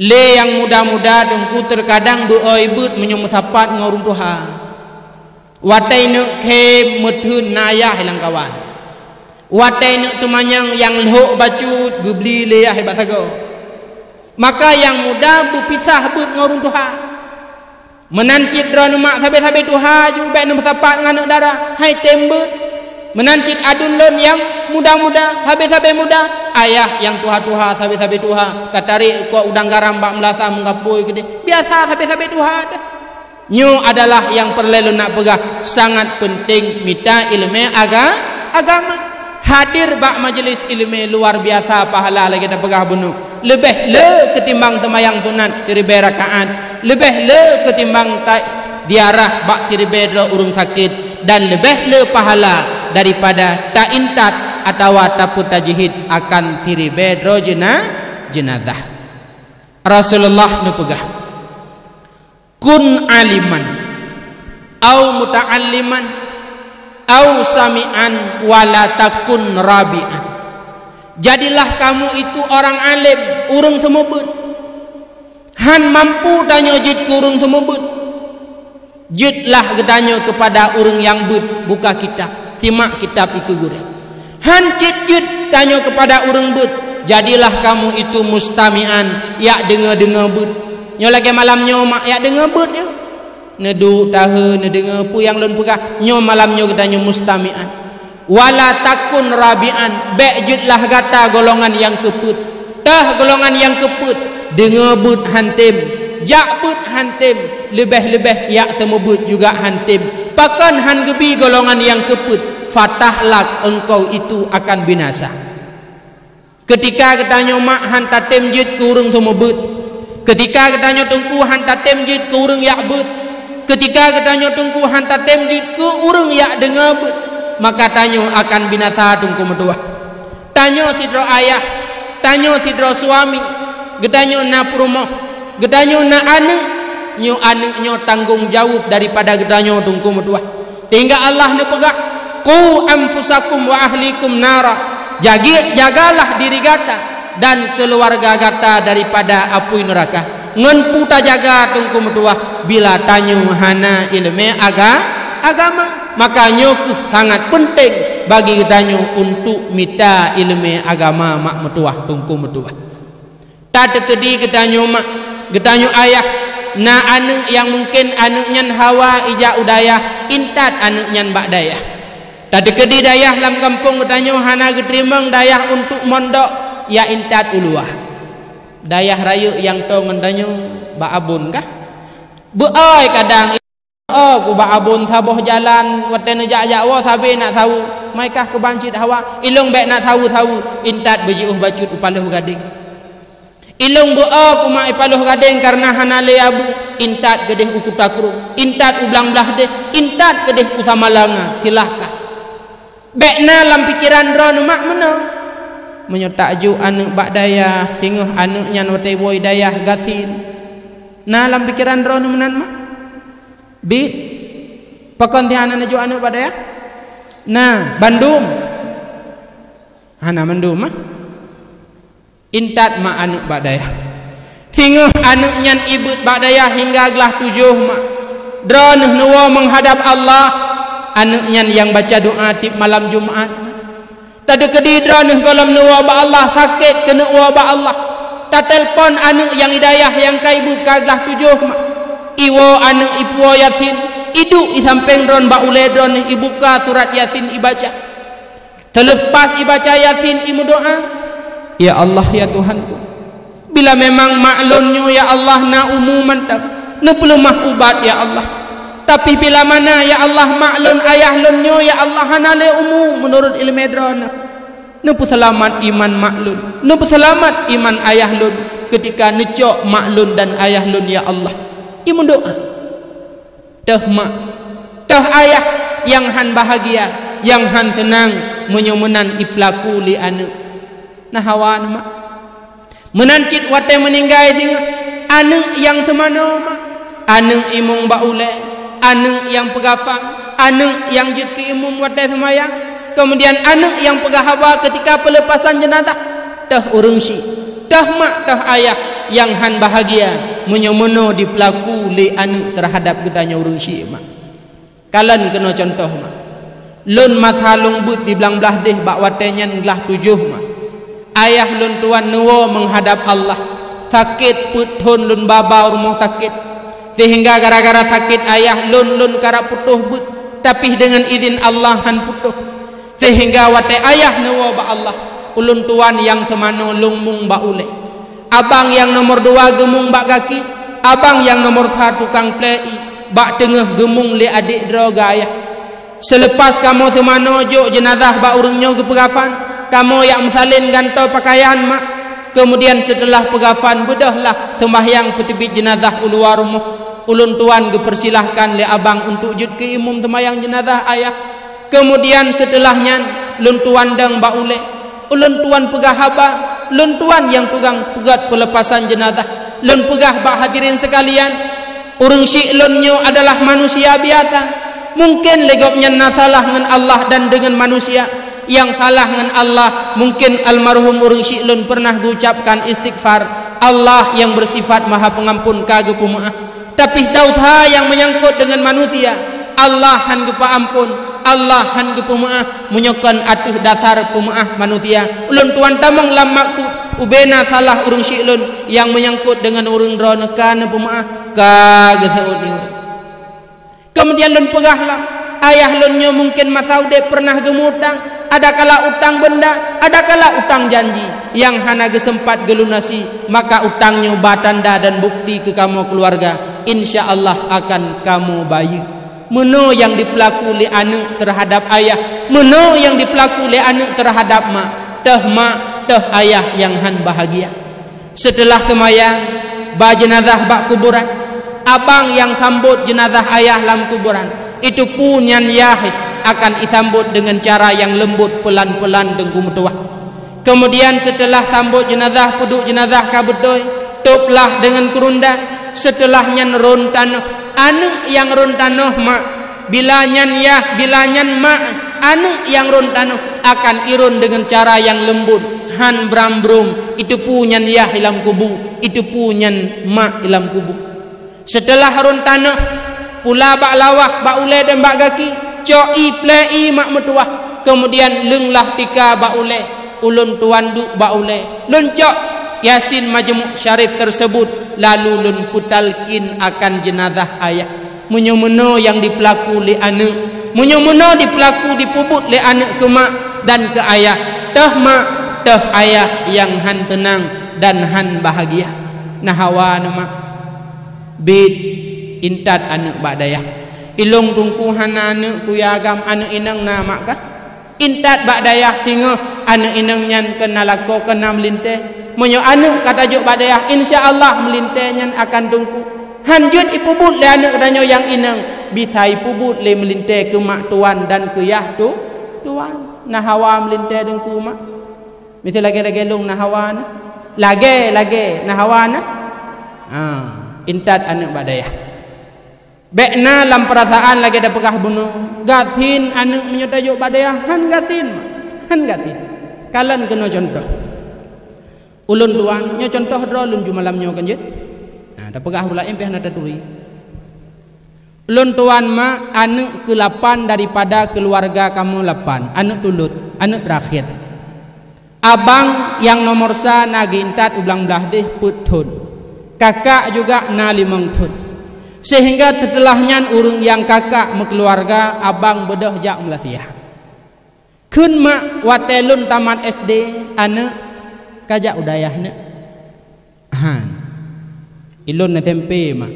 Lé nyang muda-muda teungku teukadang beu-oi beuet meunyoe meusapat ngon ureueng tuha. Watée neuk khém meutheun na ayah lam kawan. Watée neuk teumanyong nyang lhok bacut geubli lé yah bak sagoe. Maka nyang muda beupisah beuet ngon ureueng tuha. Meunan cit droeneuh mak sabe-sabe tuha ju bék neumeusapat ngon aneuk dara, hai tem beuet. Meunan cit aduen lôn nyang muda-muda, sabe-sabe muda, ayah nyang tuha-tuha, sabe-sabe tuha, tatarek kok udang garam bak meulasah meugapôi keudeh. Biasa sabe-sabe tuha teuh. Nyoe adalah nyang peureulée lôn nak peugah, sangat peunteng mita iéleumé aga-, agama. Hadir bak majelis iéleumé luar biasa pahala lagée tapeugah bunoe. Leubeh le keutimbang seumayang sunat siribée rakaat, leubeh le keutimbang ta-, ziarah bak siribée droe ureuëng sakét, dan leubeh le pahala daripada taintat atawa tapeutajhid akan siribée droe jeuna-, jeunazah. Rasulullah neupeugah, "Kun aliman, au muta'alliman, au sami'an, wala takun rabi'an." Jadilah kamu itu orang alim, ureuëng seumeubeuet. Han mampu tanyoe jeuet keu ureuëng seumeubeuet. Jeuetlah geutanyoe keupada ureuëng nyang beuet, buka kitab, simak kitab ikeue gurée. Han cit jeuet tanyoe keupada ureuëng beuet, jadilah kamu itu mustami'an, yak deungoe-deungoe beuet. Nyoe lagée malam nyoe mak yak deungoe beuet nyoe. Neuduek tahe neudeungoe peue nyang lôn peugah, nyoe malam nyoe geutanyoe mustami'an. Wala takun rabi'an, bék jeuetlah gata golongan nyang keupeuet. Teuh golongan nyang keupeuet, deungoe beuet han tem, jak beuet han tem, leubeh-leubeh yak seumeubeuet juga han tem. Pakon han geubi golongan nyang keupeuet, fatahlak, engkau itu akan binasa. Keutika geutanyoe mak han tatem jeuet keu ureuëng seumeubeuet, keutika geutanyoe teungku han tatem jeuet keu ureuëng yak beuet, keutika geutanyoe teungku han tatem jeuet keu ureuëng yak deungoe beuet, maka tanyoe akan binasa teungku meutuwah. Tanyoe sidroe ayah, tanyoe sidroe suami, geutanyoe na peurumoh, geutanyoe na aneuëk, nyoe aneuëk nyoe tanggong jaweueb daripada geutanyoe teungku meutuwah. Sehingga Allah neupeugah, "Qu anfusakum wa ahlikum nara." Jagi-, jagalah diri gata dan keuluwarga gata daripada apui neuraka. Ngon peue tajaga teungku meutuwah bila tanyoe hana iéleumé aga-, agama? Maka nyoe kheueh sangat peunteng bagi geutanyoe untuk mita iéleumé agama mak meutuwah teungku meutuwah. Tateukeudi geutanyoe mak, geutanyoe ayah, na aneuëk nyang mungken aneuëk nyan hawa ijak u dayah, intat aneuëk nyan bak dayah. Tateukeudi dayah lam gampông geutanyoe hana geuteurimong dayah untuk mondok, ya intat u luwa. Dayah rayeuk nyang toe ngon tanyoe bak abon kah? Beu-oi kadang Oh, ku bak abon saboh jalan, watée neujak-jak woe sabe nak saweue. Mai kah keuban cit hawa, ilong bék nak saweue-saweue, intat beujiôh bacut u Paloh Gadeng. Ilong beu-o ku mak i Paloh Gadeng kareuna hana lé abu, intat keudeh u Kuta Krueng, intat u Blang Blahdeh, intat keudeh u Samalanga, silahkan. Bék na lam pikeran droeneuh mak meunoe. Meunyoe tajok aneuëk bak dayah, singoh aneuëk nyan watée woe dayah gasien. Na lam pikeran droeneuh meunan mak? Bit. Pakon tihan aneuk jok aneuk bak dayah? Nah, bandum. Hana mandum, ah. Intat mak aneuk bak dayah. Singoh aneuk nyan ibeuet bak dayah hingga glah tujoh mak. Droeneuh neuwoe meuhadab Allah. Aneuk nyan nyang baca doa tieb malam Jumat. Tadeukeudi droeneuh gohlom neuwoe bak Allah, sakét keuneuk woe bak Allah. Tatelpon aneuk nyang i dayah nyang ka ibeuet ka glah tujoh mak. Iwoe aneuk ipuwoe Yasin, iduek i sampéng droeneuh bak ulée droeneuh ibuka surat Yasin ibaca. Teulepas ibaca Yasin imeudoá, "Ya Allah, ya Tuhanku, bila memang mak lôn nyoe, ya Allah, na umu mantong, neupeuleumah ubat, ya Allah. Tapi bila mana, ya Allah, mak lôn, ayah lôn nyoe, ya Allah, hana lé umu meunurot iéleumé droeneuh, neupeuseulamat iman mak lôn, neupeuseulamat iman ayah lôn keutika neucok mak lôn dan ayah lôn, ya Allah." Imeudoá. Teuh mak, teuh ayah nyang han bahagia, nyang han seunang meunyoe meunan ipeulaku lé aneuk. Na hawa neuh mak. Meunan cit watée meuninggai singoh, aneuk nyang seumanoe mak, aneuk imum bak ulée, aneuk nyang peugafang, aneuk nyang jeuet keu imum watée seumayang, keumudian aneuk nyang peugah haba keutika peuleupasan jeunazah, teuh ureuëng syiek, teuh mak, teuh ayah nyang han bahagia meunyoe meunoe dipeulaku lé aneuk teuhadab geutanyoe ureuëng syiek mak. Kalon keunoe cuntoh mak. Lôn masa lôn beuet di Blang Blahdeh bak watée nyan glah tujoh mak. Ayah lôn tuan neuwoe meuhadab Allah. Sakét peuet thon lôn ba-ba u rumoh sakét. Seuhingga gara-gara sakét ayah lôn, lôn karab putôh beuet, tapi deungon idhin Allah han putôh. Seuhingga watée ayah neuwoe bak Allah, ulôn tuan nyang seumanoe lôn mueng bak ulée. Abang nyang nomor dua geumueng bak gaki, abang nyang nomor sa tukang plée ié, bak teungoh geumueng lé adék droe geuayah. Seulepas kamoe seumanoe jok jeunazah bak ureuëng nyoe geupeugafan, kamoe jak meusalén gantoe peukayan mak. Keumudian seuteulah peugafan beudôhlah seumbahyang peuteubiet jeunazah u luwa rumoh. Ulôn tuan geupeusilahkan lé abang untuk jeuet keu imum seumbahyang jeunazah ayah. Keumudian seuteulah nyan, lôn tuan dong bak ulée. Ulôn tuan peugah haba, lôn tuan nyang tukang peugét peuleupasan jeunazah. Lôn peugah bak hadirin seukalian, ureuëng syiek lôn nyoe adalah manusia biasa. Mungken lé gobnyan na salah ngon Allah dan deungon manusia. Nyang salah ngon Allah, mungken almarhum ureuëng syiek lôn peureunah geuucapkan istighfar. Allah nyang beusifat Maha Peungampon ka geupeumeuáh. Tapi dosa nyang meunyangkot deungon manusia, Allah hán geupeuamphon, Allah hán geupeumeu'ah meunyoe kon ateueh dasar peumeu'ah manusia. Ulôn tuan tamong lam maksud, ubena salah ureuëng syiek lôn nyang meunyangkot deungon ureuëng droeneuh ka neupeumeu'ah, ka geuseuôt di ureuëng. Keumudian lôn peugah lom, ayah lôn nyoe mungken masa udeb peureunah geumutang, adakala utang beunda, adakala utang janji nyang hana geuseumpat geulunasi, maka utang nyoe ba tanda dan bukti keu kamoe keuluwarga, insya Allah akan kamoe bayeue. Meunoe nyang dipeulaku lé aneuëk teuhadab ayah, meunoe nyang dipeulaku lé aneuëk teuhadab mak, teuh mak, teuh ayah nyang hán bahagia. Seuteulah seumayang, ba jeunazah bak kuburan, abang nyang sambot jeunazah ayah lam kuburan, iteupeue nyan yah akan isambot deungon cara nyang leumbot peulan-peulan teungku meutuwah. Keumudian seuteulah sambot jeunazah, peuduek jeunazah ka beutôi, tôb lah deungon keurunda, seuteulah nyan rhon tanoh. Aneuëk nyang rhon tanoh mak, bila nyan yah, bila nyan mak, aneuëk nyang rhon tanoh akan irhon deungon cara nyang leumbot, hán bram-brom, iteupeue nyan yah i lam kubu, iteupeue nyan mak i lam kubu. Seuteulah rhon tanoh, pula bak lawah, bak ulée dan bak gaki, cok ié plée ié mak meutuwah, keumudian leunglah tika bak ulée, ulôn tuan duek bak ulée, lôn cok Yasin Majmu' Syarif teuseubot, lalu lôn peutalkin akan jeunazah ayah. Meunyoe meunoe nyang dipeulaku lé aneuëk, meunyoe meunoe dipeulaku, dipeubuet lé aneuëk keu mak dan keu ayah, teuh mak, teuh ayah nyang hán teunang dan hán bahagia. Na hawa neuh mak. Biet intat aneuëk bak dayah. Ilôn teungku hana aneuëk kuya agam, aneuëk inong na mak kah? Intat bak dayah singoh aneuëk inong nyan keu na lakoe, keu na meulintée. Meunyoe aneuëk ka tajok bak dayah, insya Allah meulintée nyan akan teungku. Hán jeuet ipeubuet lé aneuëk tanyoe nyang inong, bisa ipeubuet lé meulintée keu mak tuan dan keu yah tu, tuan. Na hawa meulintée teungku mak. Miseu lagée-lagée lôn na hawa na. Lagée-lagée na hawa na. Ha, intat aneuëk bak dayah. Bék na lam peurasaan lagée tapeugah bunoe, gasien aneuëk meunyoe tajok bak dayah, hán gasien, hán gasien. Kalon keunoe cuntoh. Ulôn tuan, nyoe cuntoh droe lôn ju malam nyoe kan jeuet. Nah, tapeugah ureuëng laén pih hana taturi. Ulôn tuan mak, aneuëk keulapan daripada keuluwarga kamoe lapan, aneuëk tulôt, aneuëk teurakhir. Abang nyang nomor sa na geuintat u Blang Blahdeh peuet thon. Kakak juga na limong thon. Seuhingga seuteulah nyan ureuëng nyang kakak meukeuluwarga, abang beudôh jak Malaysia. Kheun mak, watée lôn tamat S D, aneuëk, ka jak u dayah neuk? Han. Ilôn S M P mak.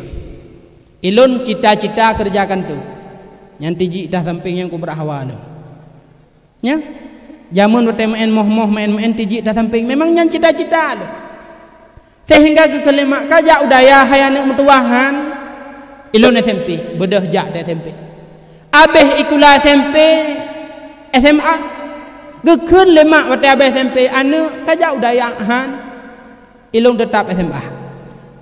Ilôn cita-cita keureuja kantô. Nyan tijik tah sampéng nyang kubrat hawa lôn. Nya, jamén watée meu'én moh-moh, meu'én-meu'én tijik tah sampéng. Memang nyan cita-cita lôn. Seuhingga geukheun lé mak, ka jak u dayah hai aneuëk meutuwah han. Ilôn S M P, beudôh jak di S M P. Abéh ikula S M P, S M A. Geukheun lé mak watée abéh S M P, aneuëk, ka jak u dayah han. Ilôn teutap S M A.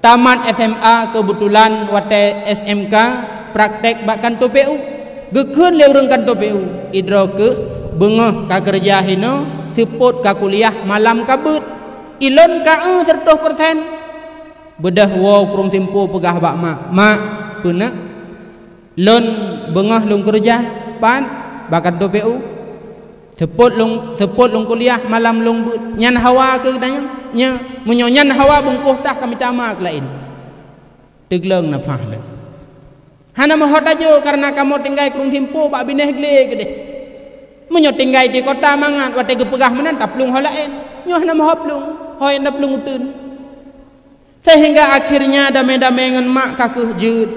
Tamat S M A keubeutulan watée S M K prakték bak kantô P U. Geukheun lé ureuëng kantô P U, idroe keuh beungoh ka keureuja hinoe, seupôt ka kuliah, malam ka beuet. Ilôn ka eu seureutôh persen. Beudôh woe u Krueng Simpo peugah bak mak, "Mak, peue na?" Lôn beungoh lôn keureuja, pat, bak kantô P U. Seupôt lôn, seupôt lôn kuliah, malam lôn beuet. Nyan hawa keuh geutanyoe? Nya, meunyoe nyan hawa, bungkôh tah ka mita ma keu laén. Teugleueng nafah lôn. Hana meuho tajok, kareuna kamoe tinggai Krueng Simpo bak binéh glé keudeh. Meunyoe tinggai di kota mangat, watée geupeugah meunan, taplueng ho laén. Nyoe hana meuho plueng, ho nyang taplueng uteuen. Seuhingga akhirnya damé-damé ngon mak ka keuh jeuet.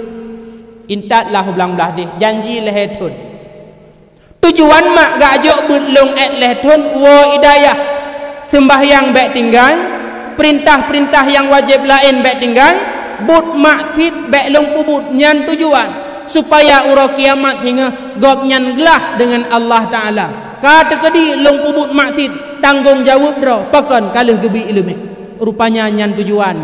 Intat lah u Blang Blahdeh, janji lhée thon. Tujuan mak geujok beuet lôn ét lhée thon woe i dayah. Seumbahyang bék tinggai, peurintah-peurintah nyang wajéb laén bék tinggai, buet maksiet bék lôn peubuet, nyan tujuan. Supaya uroe kiamat singoh gobnyan glah deungon Allah Taala. Ka teukeudi lôn peubuet maksiet, tanggong jaweueb droe, pakon ka lheueh geubri iéleumé. Rupanya nyan tujuan,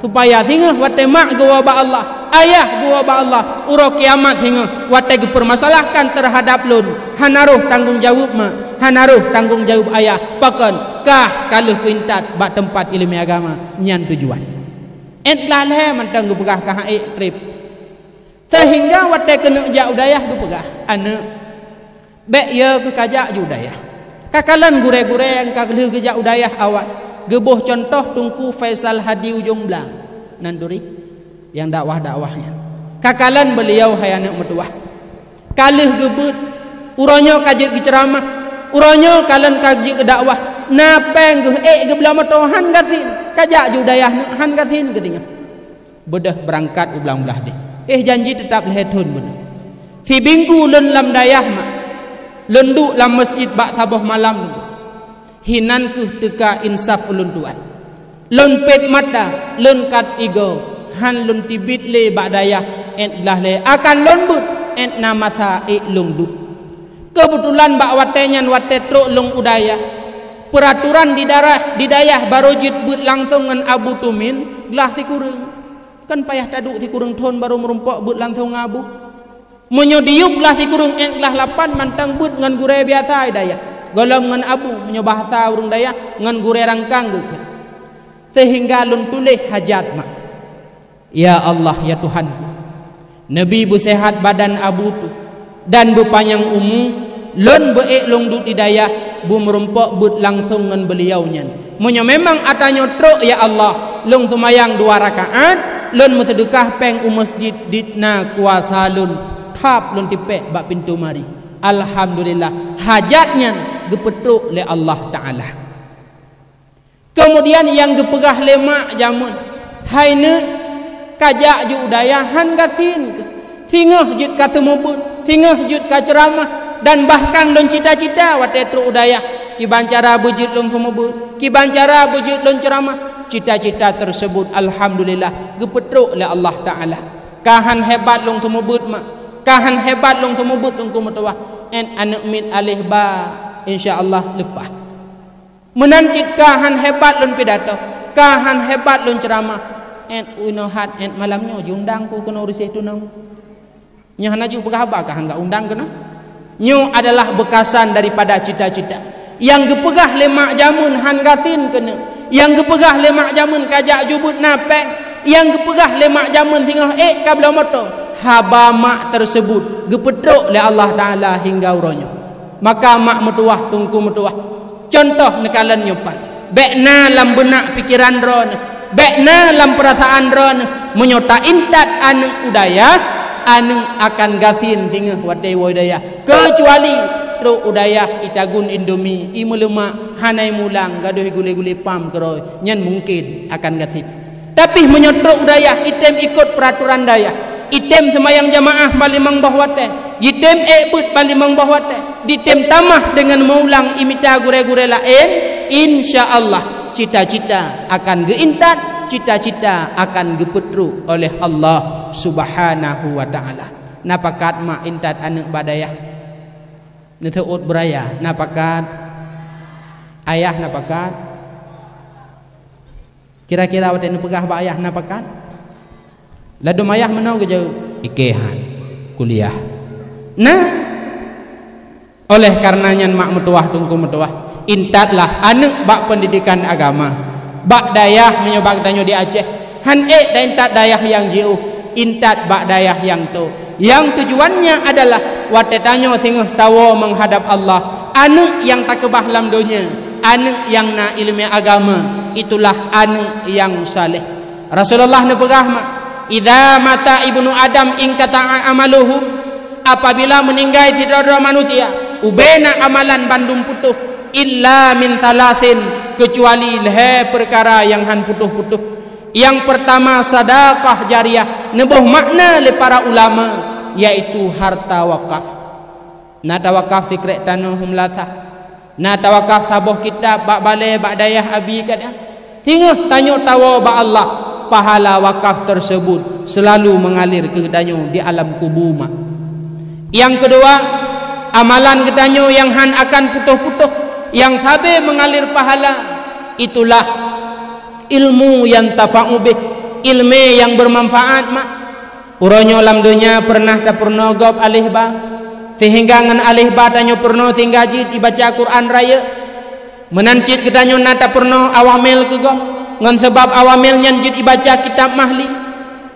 supaya singoh watée mak geuwoe bak Allah, ayah geuwoe bak Allah, uroe kiamat singoh watée geupeumasalahkan teuhadab lôn, hana roh tanggong jaweueb mak, hana roh tanggong jaweueb ayah, pakon kah ka lheueh peuintat bak teumpat iéleumé agama, nyan tujuan. Ét lhée mantong geupeugah ka han ék treb. Sehingga watée keuneuk jak u dayah geupeugah, "Aneuëk, bék yo keuh kajak ju u dayah." Ka kalon gurée-gurée nyang ka lheueh geujak u dayah awai, geuboh cuntoh Teungku Faisal Hadi Ujong Blang, nan turi nyang dakwah-dakwah nyan. Ka kalon beuliau hai aneuëk meutuwah. Ka lheueh geubeuet, uroe nyoe ka jeuet geuceuramah, uroe nyoe kalon ka jeuet geudakwah, na péng geuh ék geubloe moto hán gasien, kajak ju u dayah nyoe hán gasien geutinggai. Beudôh beurangkat u blang blaih deh. Eh, janji teutab lhée thon beudôh. Sibinggu lôn lam dayah mak. Lôn duek lam meuseujid bak saboh malam nunggu. Hinan keuh teuka insaf ulôn tuan. Lôn pét mata, lôn kat igoe, hán lôn tibiet lé bak dayah, ét blaih lé akan lôn beuet, ét na masa ék lôn duek. Keubeutulan bak watée nyan watée trok lôn u dayah. Peuraturan di darah, di dayah barô jeuet beuet langsong ngon Abu Tumin, glah sikureueng. Kan payah taduek sikureueng thon barô meurumpok beuet langsong ngon Abu. Meunyoe diyueb glah sikureueng ék glah lapan mantong beuet ngon gurée biasa i dayah. Gohlom ngon Abu, meunyoe bahasa ureuëng dayah, ngon gurée rangkang geukheun. Sehingga lôn tuléh hajat mak. Ya Allah, ya Tuhanku, neubi beuseuhat badan Abu tu dan beupanyang umu, lôn beuék lôn duek di dayah, beumeurumpok beuet langsong ngon beuliau nyan. Meunyoe memang ata nyoe trok, ya Allah, lôn seumayang dua rakaat, lôn meuseudeukah péng u meuseujid, dit na kuasa lôn, thab lôn tipék bak pintoe mari. Alhamdulillah, hajat nyan geupeutrok lé Allah Taala. Keumudian nyang geupeugah lé mak jameun, "Hai neuk, kajak ju u dayah hán gasien keuh. Singoh jeuet ka seumeubeuet, singoh jeuet ka ceuramah, dan bahkan lôn cita-cita watée trok u dayah, kiban cara beujeuet lôn seumeubeuet, kiban cara beujeuet lôn ceuramah." Cita-cita teusebut, alhamdulillah, geupeutrok lé Allah Taala. Ka hán hebat lôn seumeubeuet mak, ka hán hebat lôn seumeubeuet lôn keu meutuwah, ét aneuëk miet aléh ba, insya Allah leupah. Meunan cit ka hán hebat lôn pidato, ka hán hebat lôn ceuramah, ét unoe hat ét malam nyoe jiundang ku keunoe u Reuseh Tunong. Nyoe hana jeuet peugah haba ka hán gak undang keunoe. Nyoe adalah beukasan daripada cita-cita. Nyang geupeugah lé mak jameun hán gasien keuneuk. Nyang geupeugah lé mak jameun kajak jubeuet na péng. Nyang geupeugah lé mak jameun singoh ék ka bloe moto. Haba mak teusebut geupeutrok lé Allah Taala hingga uroe nyoe. Maka mak meutuwah, teungku meutuwah, cuntoh neukalon nyoe pat. Bék na lam beunak pikeran droeneuh, bék na lam peurasaan droeneuh, meunyoe ta-intat aneuëk u dayah, aneuëk akan gasien singoh watée woe u dayah. Keucuali trok u dayah itagun indomie, imeuleumak, hana imulang, gadôh igulé-gulé pam keudroe, nyan mungken akan gasien. Tapi meunyoe trok u dayah, item ikot peuraturan dayah, item seumayang jamaah ban limong boh watée, jitem ék beuet ban limong boh watée, jitem tamah deungon meuulang imita gurée-gurée laén, insya Allah cita-cita akan geuintat, cita-cita akan geupeutrok oleh Allah Subhanahu wa Taala. Na pakat mak intat aneuëk bak dayah? Neuseuôt beuraya, na pakat? Ayah na pakat? Kira-kira watée neupeugah bak ayah na pakat? Ladôm ayah meunoe geujaweueb, "Iké han, kuliah." Nah, oleh kareuna nyan mak meutuwah, teungku meutuwah, intatlah aneuëk bak peundidikan agama. Bak dayah meunyoe bak tanyoe di Aceh, hán ék ta-intat dayah nyang jiôh, intat bak dayah nyang tô. Nyang tujuannya adalah watée tanyoe singoh tawoe meuhadab Allah, aneuëk nyang takeubah lam donya, aneuëk nyang na iéleumé agama, itulah aneuëk nyang saleh. Rasulullah neupeugah mak, "Idza mata ibnu Adam inqata'a amaluhu," apabila meuninggai sidroe-droe manusia, ubena amalan bandum putôh, "illa min thalatsin," keucuali lhée peukara nyang hán putôh-putôh. Nyang peurtama, sadaqah jariyah, neuboh makna lé para ulama, yaitu harta wakaf. Na tawakaf sikrék tanoh u meulasah, na tawakaf saboh kitab bak balée bak dayah abi gata. Singoh tanyoe tawoe bak Allah, pahala wakaf teusebut seulalu meungalir keu tanyoe di alam kubu mak. Nyang keudua, amalan geutanyoe nyang hán akan putôh-putôh, nyang sabe meungalir pahala, itulah ilmu yantafa'u bih, iéleumé nyang beumanfaat mak. Uroe nyoe lam donya peureunah tapeurunoe gob aléh ba, seuhingga ngon aléh ba tanyoe peurunoe sehingga jeuet ibaca Quran Rayeuk. Meunan cit geutanyoe na tapeurunoe awamil keu gob, ngon sabab awamil nyan jeuet ibaca kitab Mahli.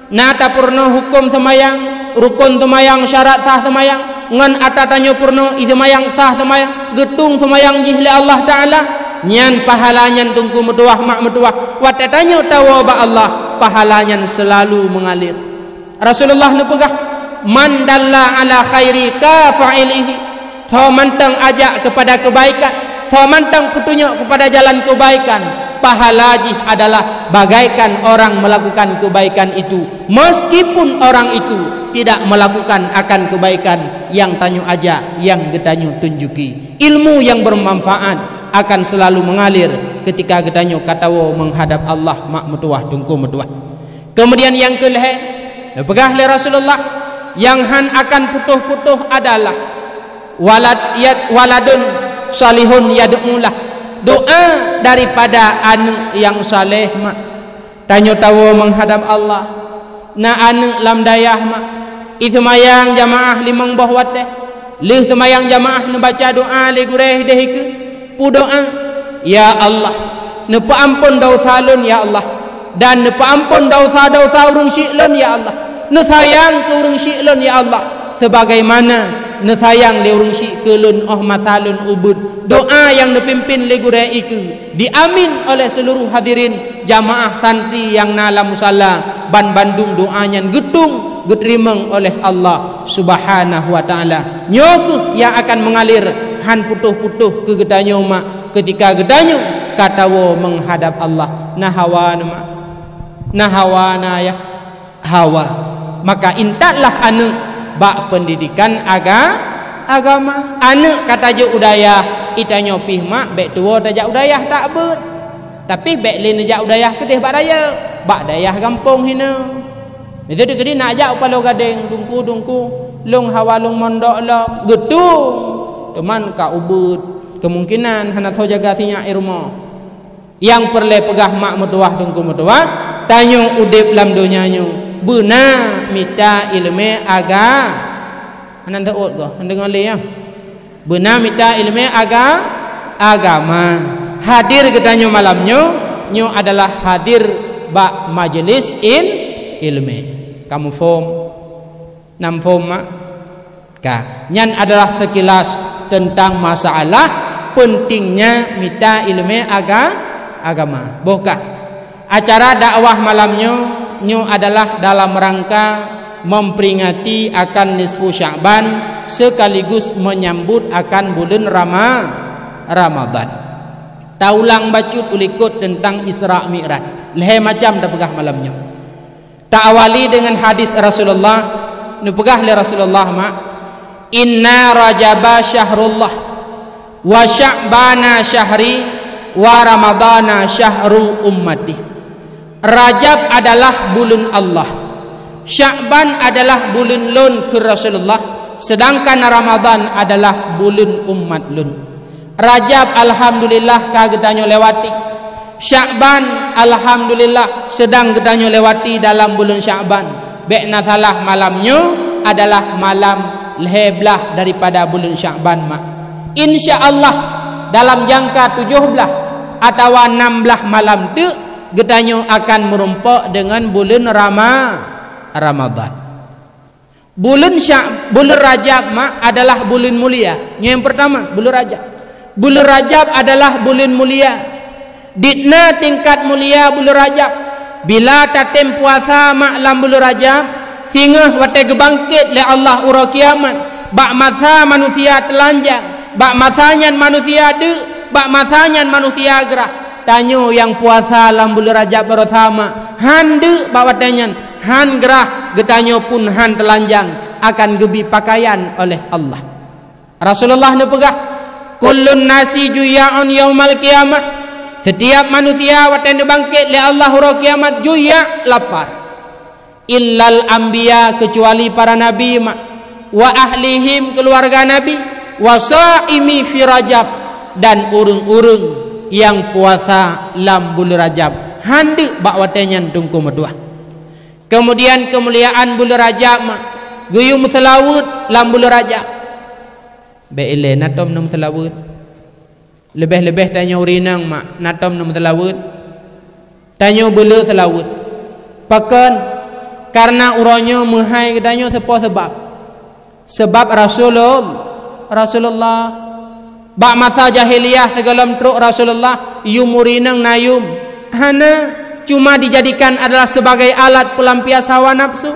Na tapeurunoe huköm seumayang, rukon seumayang, syarat sah seumayang, ngon atra tanyoe peurunoe ie seumayang, sah seumayang, geutueng seumayang jih lé Allah Taala, nyan pahala nyan teungku meutuwah mak meutuwah, watée tanyoe tawoe bak Allah, pahala nyan seulalu meungalir. Rasulullah neupeugah, "Man dalla ala khairi kafa'ilihi." Soe mantong ajak keupada keubaikan, soe mantong peutunyok keupada jalan keubaikan, pahala jih adalah bagaikan orang melakukan kebaikan itu, meskipun orang itu tidak melakukan akan kebaikan nyang tanyoe ajak, nyang geutanyoe tunjuki. Ilmu nyang bermanfaat akan selalu mengalir ketika geutanyoe ka tawoe menghadap Allah mak meutuwah teungku meutuwah. Keumudian nyang keu lhée, neupeugah lé Rasulullah, nyang hán akan putôh-putôh adalah walad yad-, waladun shalihun yad'u lah, doa daripada aneuëk nyang saleh mak. Tanyoe tawoe menghadap Allah, na aneuëk lam dayah mak, ie seumayang jamaah limong boh watée, lheueh seumayang jamaah neubaca doa lé gurée deh ikeue. Peudoa, "Ya Allah, neupeuamphon desya lôn, ya Allah, dan neupeuamphon desya-desya ureuëng syik lôn, ya Allah. Neusayang keu ureuëng syik lôn, ya Allah, sebagaimana neusayang lé ureuëng syik keu lôn óh masa lôn ubeuet." Doa nyang neupimpén lé gurée ikeue diamin oleh seuluruh hadirin jamaah santri nyang na lam musala, ban bandum doa nyan geutueng geuteurimong oleh Allah Subhanahu wa Taala. Nyoe kheueh nyang akan meungalir hán putôh-putôh keu geutanyoe mak, keutika geutanyoe ka tawoe menghadap Allah. Na hawa na mak, na hawa na yah, hawa. Maka intatlah aneuëk bak peundidikan aga-, agama. Aneuëk ka tajok u dayah, ie tanyoe pih mak bék tuwoe tajak u dayah tak beuet. Tapi bék lé neujak u dayah keudeh bak rayeuk, bak dayah gampông hineung. Miseue dikeudi nak jak u Paloh Gadeng, dungku-dungku, lôn hawa lôn mondok lom, geutueng. Teuma ka ubeuet, keumungkinan hana soe jaga sinyak i rumoh. Nyang peureulée peugah mak meutuwah teungku meutuwah, tanyoe udeb lam donya nyoe beuna mita iéleumé aga-, hana teuôt goh, hana deungoe lé nyan. Beuna mita iéleumé aga-, agama. Hadir geutanyoe malam nyoe, nyoe adalah hadir bak majeulis il-, iéleumé. Kamoe phom? Na phom mak? Ka. Nyan adalah sekilas teuntang masalah peuntingnya mita iéleumé aga-, agama. Boh ka. Acara dakwah malam nyoe, nyoe adalah dalam rangka memperingati akan nisfu Sya'ban sekaligus menyambut akan buleuen Rama-, Ramadan. Taulang bacut u likot teuntang Isra Mi'raj. Lhée macam tapeugah malam nyoe. Taawali deungon hadis Rasulullah, neupeugah lé Rasulullah mak, "Inna Rajaba syahrullah, wa Sya'bana syahri, wa Ramadana syahru ummati." Rajab adalah buleuen Allah, Sya'ban adalah buleuen lôn, kheun Rasulullah, seudangkan Ramadan adalah buleuen umat lôn. Rajab, alhamdulillah, ka geutanyoe lewati. Sya'ban, alhamdulillah, seudang geutanyoe lewati dalam buleuen Sya'ban. Bék na salah, malam nyoe adalah malam lhée blaih daripada buleuen Sya'ban mak. Insya Allah, dalam jangka tujoh blaih atawa nam blaih malam teuk, geutanyoe akan meurumpok deungon buleuen Rama-, Ramadan. Buleuen Sya-, buleuen Rajab mak adalah buleuen mulia. Nyoe nyang peurtama, buleuen Rajab. Buleuen Rajab adalah buleuen mulia. Dit na tingkat mulia buleuen Rajab. Bila tatem puasa mak lam buleuen Rajab, singoh watée geubangket lé Allah uroe kiamat, bak masa manusia teulanjang, bak masa nyan manusia deuk, bak masa nyan manusia grah. Tanyoe nyang puasa lam buleuen Rajab baroe sama, hán deuk bak watée nyan, hán grah, geutanyoe pun hán teulanjang, akan geubi pakaian oleh Allah. Rasulullah neupeugah, "Kullun nasi juyya'un yaumal qiyamah." Setiap manusia watée neubangket lé Allah uroe kiamat juya', lapar. "Illal anbiya," keucuali para nabi mak, "wa ahlihim," keuluwarga nabi, "wa shaimi fi Rajab," dan ureuëng-ureuëng nyang puasa lam buleuen Rajab, hán deuk bak watée nyan teungku meutuwah. Keumudian keumuliaan buleuen Rajab mak, geuyue meuseulaweuet lam buleuen Rajab. Bék ilée na tom neumeuseulaweuet. Leubeh-leubeh tanyoe ureuëng inong mak, na tom neumeuseulaweuet. Tanyoe beuleu seulaweuet. Pakon? Karena uroe nyoe meuhai geutanyoe seupôt sabab. Sabab Rasulul-, Rasulullah. Bak masa jahiliyah sigohlom trok Rasulullah, yum ureueng inong na yum. Hana, cuma dijadikan adalah sebagai alat pelampias hawa nafsu.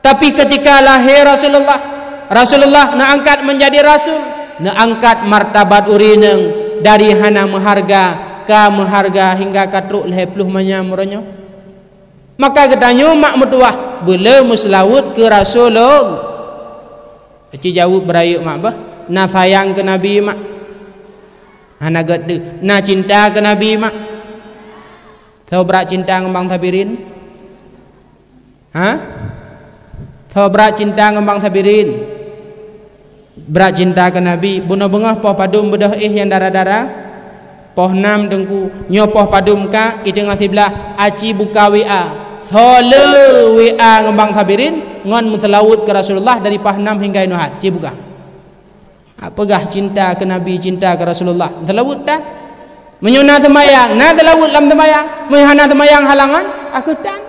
Tapi ketika lahé Rasulullah, Rasulullah neuangkat menjadi rasul, neuangkat martabat ureueng inong dari hana meuharga ka meuharga hingga ka trok lhée ploh manyam uroe nyoe. Maka geutanyoe mak meutuwah, beu le meuseulaweuet keu Rasulullah. Aci jaweueb beurayeuk mak bah, na sayang keu Nabi mak? Hana gét deuh. Na cinta keu Nabi mak? Soe brat cinta ngon bang Sabirin? Ha? Soe brat cinta ngon bang Sabirin? Brat cinta keu Nabi, bunoe beungoh poh padum beudôh éh nyang dara-dara? Poh nam teungku, nyoe poh padum ka, i teungoh siblaih, aci buka W A. Soe le W A ngon bang Sabirin, ngon meuseulaweuet keu Rasulullah dari poh nam hingga inoe hat, ci buka. Ha, peugah cinta keu Nabi, cinta keu Rasulullah, meuseulaweuet tan. Meunyoe na seumayang, na seulaweuet lam seumayang. Meunyoe hana seumayang halangan, akeuh tan.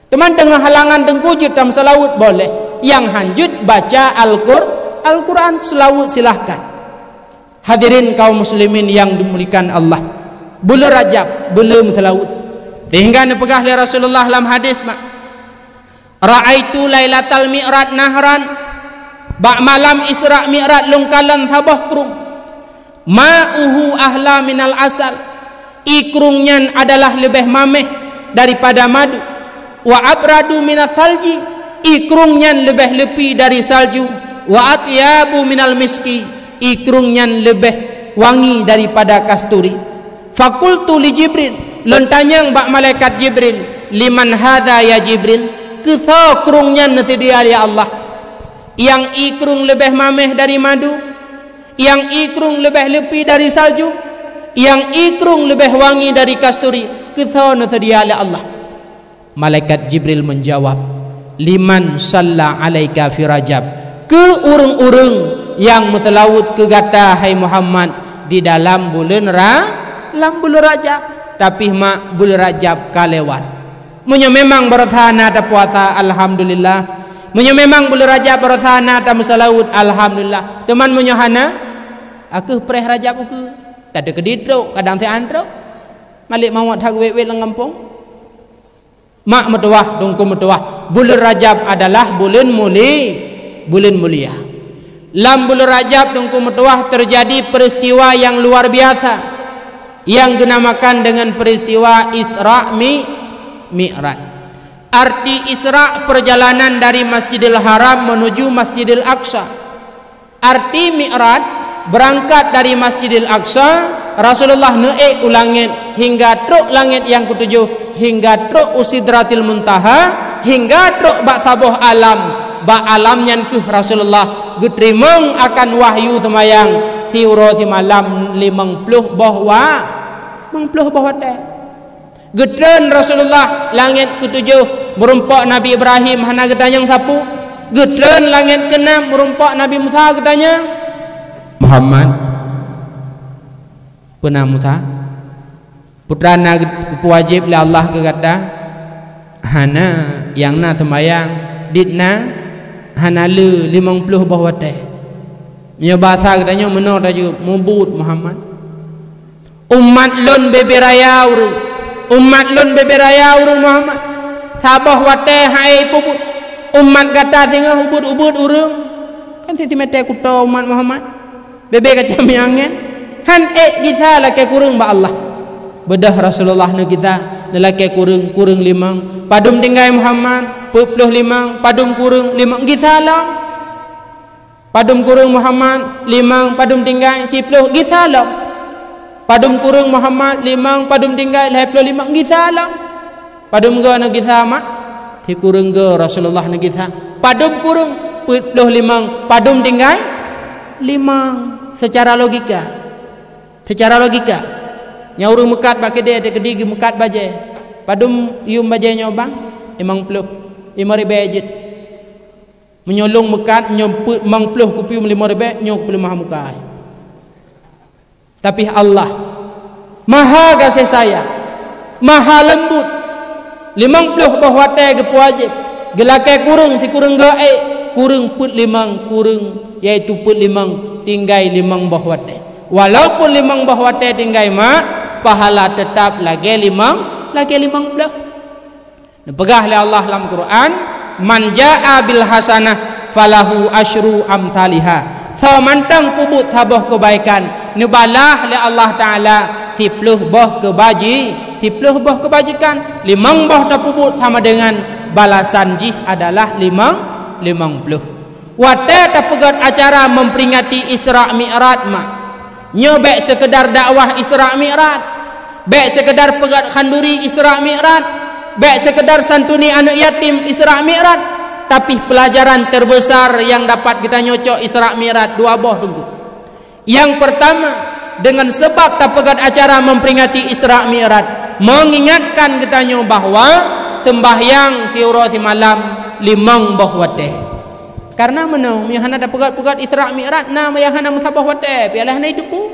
Teuma teungoh halangan teungku jeuet tameuseulaweuet boleh. Nyang han jeuet baca Al-Qur-, Al-Quran, seulaweuet silahkan. Hadirin kaum muslimin yang dimuliakan Allah. Buleuen Rajab, buleuen meuseulaweuet. Sehingga neupeugah lé Rasulullah lam hadis mak, "Ra'aitu lailatal mi'raj nahran." Bak malam Isra Mi'raj lôn kalon saboh krueng. "Ma'uhu ahla minal asal." I krueng nyan adalah leubeh mameh daripada madu. "Wa abradu minas salji." I krueng nyan leubeh leupi dari salju. "Wa atyabu minal miski." I krueng nyan leubeh wangi daripada kasturi. "Fakultu li Jibril." Lôn tanyong bak malaikat Jibril, "Liman hadha ya Jibril?" Keu soe krueng nyan neuseudia lé Allah? Nyang i krueng leubeh mameh dari madu, nyang i krueng leubeh leupi dari salju, nyang i krueng leubeh wangi dari kasturi, keu soe neuseudia lé Allah? Malaikat Jibril menjawab, "Liman shalla alaika fi Rajab." Keu ureuëng-ureuëng nyang meuseulaweuet keu gata, hai Muhammad, di dalam buleuen Ra-, lam buleuen Rajab. Tapi mak, buleuen Rajab ka lewat. Meunyoe memang barosa na tapuasa, alhamdulillah. Meunyoe memang buleuen Rajab barosa na tameuseulaweuet, alhamdulillah. Teuma meunyoe hana, akeuh preh Rajab ukeue. Tateukeudi trok, kadang siat trok. Malék mawöt that wét-wét lam gampông. Mak meutuwah, teungku meutuwah, buleuen Rajab adalah buleuen muli-, buleuen mulia. Lam buleuen Rajab, teungku meutuwah, teujadi peuristiwa nyang luar biasa nyang geunamakan deungon peuristiwa Isra Mi-, Mi'raj. Arti Isra, perjalanan dari Masjidil Haram menuju Masjidil Aqsa. Arti Mi'raj, beurangkat dari Masjidil Aqsa, Rasulullah neuék u langét hingga trok langét nyang keutujoh, hingga trok u Sidratil Muntaha, hingga trok bak saboh alam. Bak alam nyan keuh Rasulullah geuteurimong akan wahyu seumayang siuroe simalam limong ploh boh wa-, limong ploh boh watée. Geutreun Rasulullah langét keutujoh, meurumpok Nabi Ibrahim, hana geutanyong sapeue. Geutreun langét keunam, meurumpok Nabi Musa, geutanyong, "Muhammad, peue na Musa? Peue na geupeuwajéb lé Allah keu gata?" "Hana, nyang na seumayang, dit na, hana le limong ploh boh watée." Nyoe basa geutanyoe meunoe tajeueb, "Mubuet, Muhammad." "Umat lôn bebe raya ureuëng. Umat lôn bebe raya ureuëng, Muhammad. Saboh watée han ék ipeubuet. Umat gata singoh ubuet-ubuet ureuëng. Kan si simeté kuto umat Muhammad. Bebe kacam nyang angén. Han ék gisa lakée kureueng bak Allah." Beudôh Rasulullah neugisa, neulakée kureueng, kureueng limong. "Padum tinggai Muhammad?" "Peuet ploh limong." "Padum kureueng?" "Limong." "Gisa lom." "Padum kureueng Muhammad?" "Limong." "Padum tinggai?" "Siploh." "Gisa lom." "Padum kureueng Muhammad?" "Limong." "Padum tinggai?" "Lhée ploh limong." "Gisa lom." "Padum goe neugisa mak?" "Sikureueng goe Rasulullah neugisa." "Padum kureueng?" "Peuet ploh limong." "Padum tinggai?" "Limong." Secara logika. Secara logika. Nyan ureuëng meukat bak keudè, teukeudi geumeukat bajée. "Padum yuem bajée nyoe bang?" "Limong ploh." "Limong ribée jeuet." Meunyoe lôn meukat, nyoe peuet limong ploh kupiu limong ribée, nyoe kupiu limong muka. Tapi Allah Maha gaséh sayang, Maha leumbut. Limong ploh boh watée geupeuwajéb, geulakée kureueng sikureueng goe ék, kureueng peuet limong, kureueng, yaitu peuet limong, tinggai limong boh watée. Walaupun limong boh watée tinggai mak, pahala teutab lagée limong, lagée limong ploh. Neupeugah lé Allah lam Quran, "Man jaa bil hasanah falahu asyru amthaliha." Soe mantong peubuet saboh keubaikan, neubalah lé Allah Taala siploh boh keubaji-, siploh boh keubajikan. Limong boh tapeubuet sama dengan balasan jih adalah limong, limong ploh. Watée tapeugét acara memperingati Isra Mi'raj mak, nyoe bék seukeudar dakwah Isra Mi'raj, bék seukeudar peugét khanduri Isra Mi'raj, bék seukeudar santuni aneuëk yatim Isra Mi'raj, tapi pelajaran terbesar yang dapat geutanyoe cok Isra Mi'raj dua boh teungku. Yang pertama, dengan sebab tapeugét acara memperingati Isra Mi'raj, mengingatkan geutanyoe bahwa sembahyang siuroe simalam limong boh watée. Karena meunoe, meunyoe hana tapeugét-peugét Isra Mi'raj, na nyang hana meusaboh watée, pialah hana jiteupeue.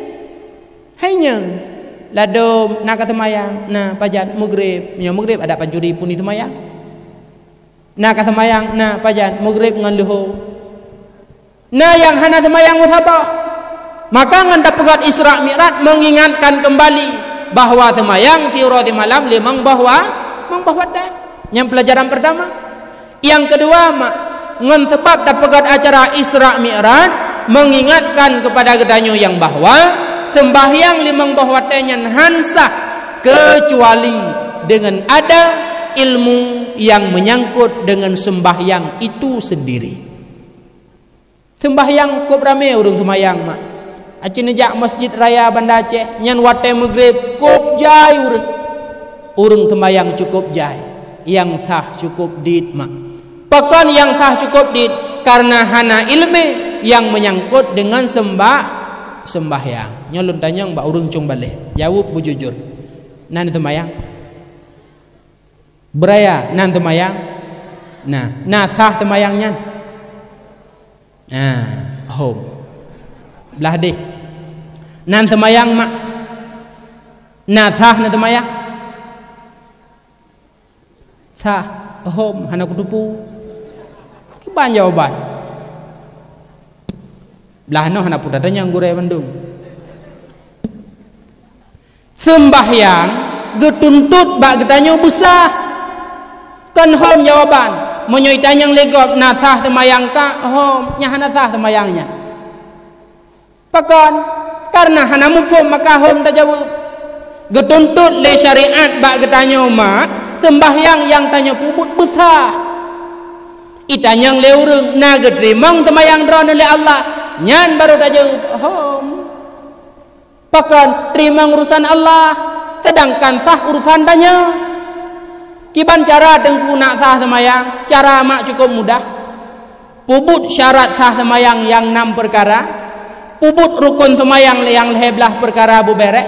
Hai nyang ladom na ka seumayang, na pajan Maghrib, meunyoe Maghrib adak pancuri pun jiseumayang. Na ka seumayang, na pajan Maghrib ngon leuhô. Na nyang hana seumayang meusaboh. Maka ngon tapeugét Isra Mi'raj mengingatkan kembali bahwa seumayang siuroe simalam limong boh wa-, limong boh watée. Nyang pelajaran pertama. Nyang keudua mak, ngon sabab tapeugét acara Isra Mi'raj mengingatkan kepada geutanyoe nyang bahwa sembahyang limong boh watée nyan han sah kecuali dengan ada ilmu yang menyangkut dengan sembahyang itu sendiri. Seumbahyang kôb ramé ureuëng seumayang mak. Aci neujak Masjid Raya Banda Aceh, nyan watée Maghrib kôb jai ureuëng. Ureuëng seumayang cukôb jai, nyang sah cukôb dit mak. Pakon nyang sah cukôb dit? Kareuna hana iéleumé nyang meunyangkot deungon seumbah-, seumbahyang. Nyoe lôn tanyong bak ureuëng cong baleh, jaweueb beujujur. Na neuseumayang? Beuraya, na neuseumayang? Na, na sah seumayang nyan? Na, hom. Blah deh. Na neuseumayang mak? Na sah neuseumayang? Sah. Hom, hana kuteupeue. Kiban jawaban. Blah noe hana peue tatanyong gurée mandum. Seumbahyang geutuntot bak geutanyoe beusah. Kon hom jawaban. Meunyoe itanyong lé gob na sah seumayang ka, hom, nyan hana sah seumayang nyan. Pakon? Kareuna hana muphom maka hom tajaweueb. Geutuntot lé syariat bak geutanyoe mak, seumbahyang nyang tanyoe peubuet beusah. Itanyong lé ureuëng na geuteurimong seumayang droeneuh lé Allah, nyan barô tajaweueb, hom. Pakon teurimong urosan Allah, seudangkan sah urosan tanyoe? Kiban cara teungku nak sah seumayang, cara mak cukôb mudah. Peubuet syarat sah seumayang nyang nam peukara, peubuet rukon seumayang nyang lhée blaih peukara beubeureh,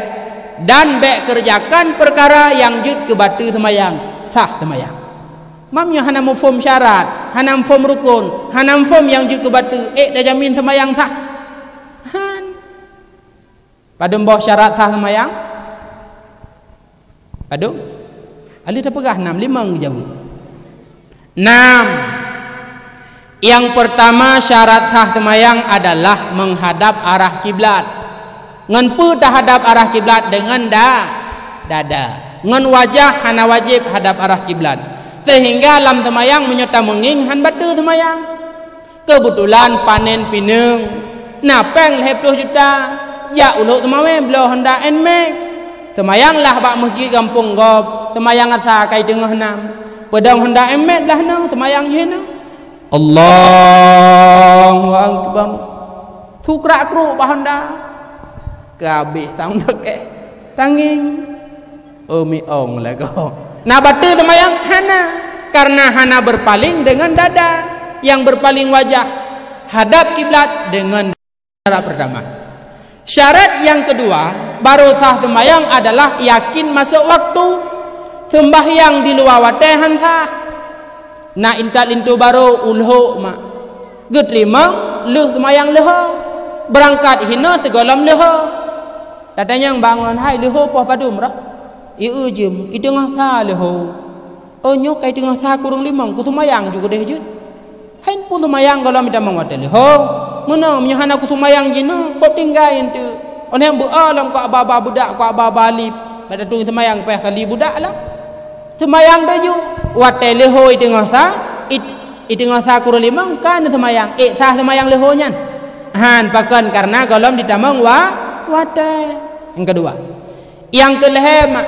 dan bék keureujakan peukara nyang jeuet keu bateue seumayang, sah seumayang. Mam nyoe hana muphom syarat, hana muphom rukon, hana muphom nyang jeuet keu bateue, ék tajamin seumayang sah? Han. Padub boh syarat sah seumayang? Padub? Aleuh tapeugah nam, limong geujaweueb. Nam. Nyang peurtama syarat sah seumayang adalah meuhadab arah kiblat. Ngon peue tahadab arah kiblat? Deungon da-, dada. Ngon wajah hana wajéb hadab arah kiblat. Seuhingga lam seumayang meunyoe tameungieng han bateue seumayang. Keubeutulan panen pineung, na péng lhée ploh juta, jak u Lhok Teumawé bloe honda Nmax. Teumayang lah bak meuseujid gampông gob, teumayang asa kai teungoh nam. Peudong honda Nmax lah nyoe, teumayang jih nyoe. Allahu Akbar. Tukrak-kruk bak honda. Keu habéh sang dakeh. Tangieng. Oh, miong lagoe. Na bateue teumayang? Hana. Kareuna hana beurpaléng deungon dada, nyang beurpaléng wajah hadab kiblat deungon syarat peurtama. Syarat nyang keudua, barô sah teumayang adalah yakin masôk waktu. Seumbahyang di luwa watée han sah. Na intat linto barô u Lhok mak. Geuteurimong lheueh seumayang leuhô. Beurangkat hinoe sigohlom leuhô. Tatanyong bangon, "Hai, leuhô poh padum roh?" "Ieu jeuem, i teungoh sa leuhô." Oh, nyoe kai teungoh sa kureueng limong, kuseumayang ju keudeh jeuet. Hai pun seumayang gohlom itamong watée leuho. Meunoe, meunyoe hana kuseumayang jinoe, kok tinggai enteuk. Oh, nyang beu-o lom kok aba-aba budak, kok aba-aba alif. Bak tatueng seumayang payah kali budak lah. Seumayang taju, watée leuho i teungoh sa, i, i teungoh sa kureueng limong, ka neuseumayang. Ék sah seumayang leuho nyan? Han, pakon? Karena gohlom ditamong wa-, watée. Nyang keudua. Nyang keulhée ma-,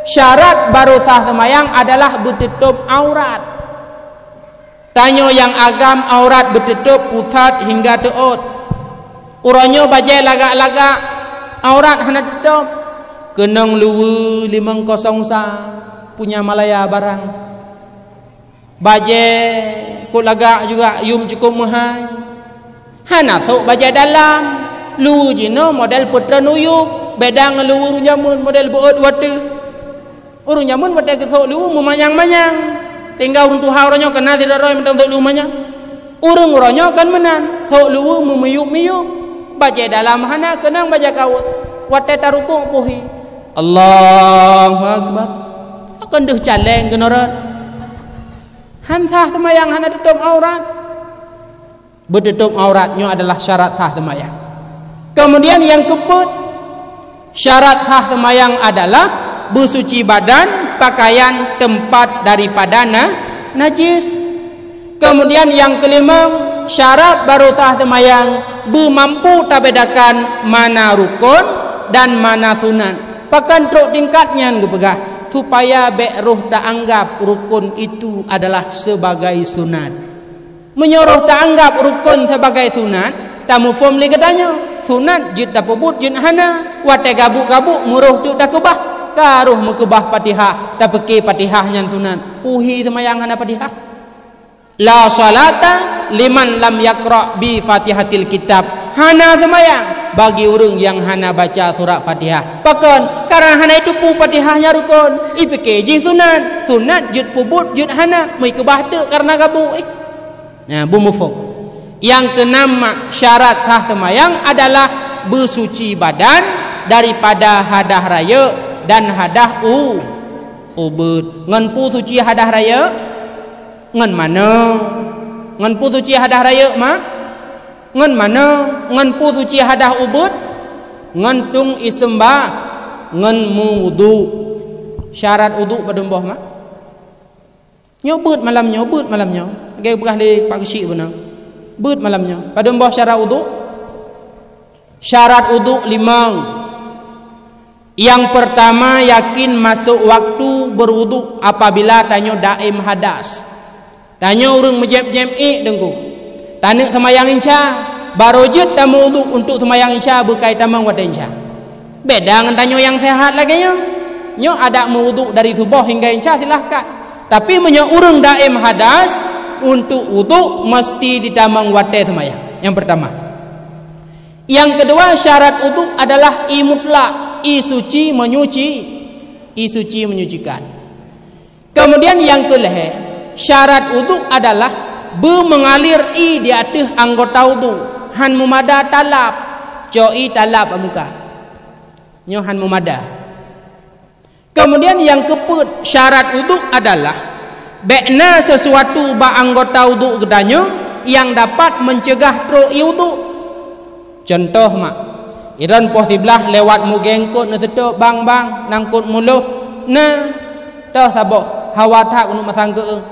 syarat baru sah seumayang adalah beuteutôb aurat. Tanyoe nyang agam aurat beuteutôb pusat hingga teuôt. Uroe nyoe bajée lagak-lagak, aurat hana teutôb. Keunong luweue limong kosong sa, punya Malaya barang. Bajée kok lagak juga, yum cukôp meuhai. Hana sôk bajée dalam. Luweue jinoe model peutreun u yup, beda ngon luweue ureuëng jameun model beuôt u ateueh. Ureuëng jameun watée geusôk luweue meumanyang-manyang. Tinggai ureuëng tuha uroe nyoe ka na sidroe-droe mantong sôk luweue manyang. Ureuëng uroe nyoe kon meunan, sôk luweue meumiyup-miyup. Bajée dalam hana, keunong bajée kawöt. Watée tarukuk puhi, Allahu Akbar. Akan deuh caleng keunoe rot. Han sah seumayang, hana teutôb aurat. Beuteutôb aurat nyoe adalah syarat sah seumayang. Kemudian nyang keupeuet, syarat sah seumayang adalah beusuci badan, pakaian, teumpat daripada na-, najis. Kemudian nyang keulimong, syarat baru sah seumayang, beumampu tabedakan mana rukon dan mana sunat. Pakon trok tingkat nyan geupeugah, supaya bék roh taanggap rukon itu adalah sebagai sunat. Meunyoe roh taanggap rukon sebagai sunat, tamuphom lé geutanyoe, sunat jeuet tapeubuet jeuet hana, watée gabuk-gabuk meuroh teuk takeubah, ka roh meukeubah Fatihah, tapeuke Fatihah nyan sunat. Puhi seumayang hana Fatihah. La salata liman lam yaqra bi Fatihatil Kitab. Hana seumayang bagi ureuëng nyang hana baca surat Fatihah. Pakon? Karena hana itupeue Fatihah nyan rukon. Ipike jih sunat. Sunat jeuet peubuet jeuet hana, meukeubah teuk karena gabuk. Eh. Nah, beumuphom. Nyang keunam mak syarat sah seumayang adalah beusuci badan daripada hadah rayeuk dan hadah u-, ubeut. Ngon peue suci hadah rayeuk? Ngon manoe. Ngon peue suci hadah rayeuk mak? Ngon manoe. Ngon peue suci hadah ubeut? Ngon tueng istimbah. Ngon meuwudu. Syarat wudu padum boh mak? Nyoe beuet malam nyoe, beuet malam nyoe. Lagée peugah lé Pak Geuchik beuna. Beuet malam nyoe. Padum boh syarat wudu? Syarat wudu limong. Nyang peurtama, yakin masôk waktu beuwudu apabila tanyoe daém hadas. Tanyoe ureuëng meujép-jép ék deungku. Taneuk seumayang Isya, barô jeuet tameuwudu untuk seumayang Isya beukai tamong watée Isya. Beda ngon tanyoe nyang sehat lagée nyoe. Nyoe adak meuwudu dari suboh hingga Isya silahkan. Tapi meunyoe ureuëng daém hadas, untuk wudu meusti ditamong watée seumayang. Nyang peurtama. Nyang keudua, syarat wudu adalah ie mutlak, ie suci menyuci, ie suci menyucikan. Keumudian nyang keulhée, syarat wudu adalah beumeungalir ie di ateueh anggota wudu, han meumada talab, cok ie talab bak muka. Nyoe han meumada. Keumudian nyang keupeuet, syarat wudu adalah bék na seusuatu bak anggota wudu geutanyoe nyang dapat meuceugah trok ie wudu. Cuntoh mak, iron poh siblaih lewat mugeng kot neuseutôt bang-bang nangkot muloh, na toh saboh hawa that keuneuk masang keueueng.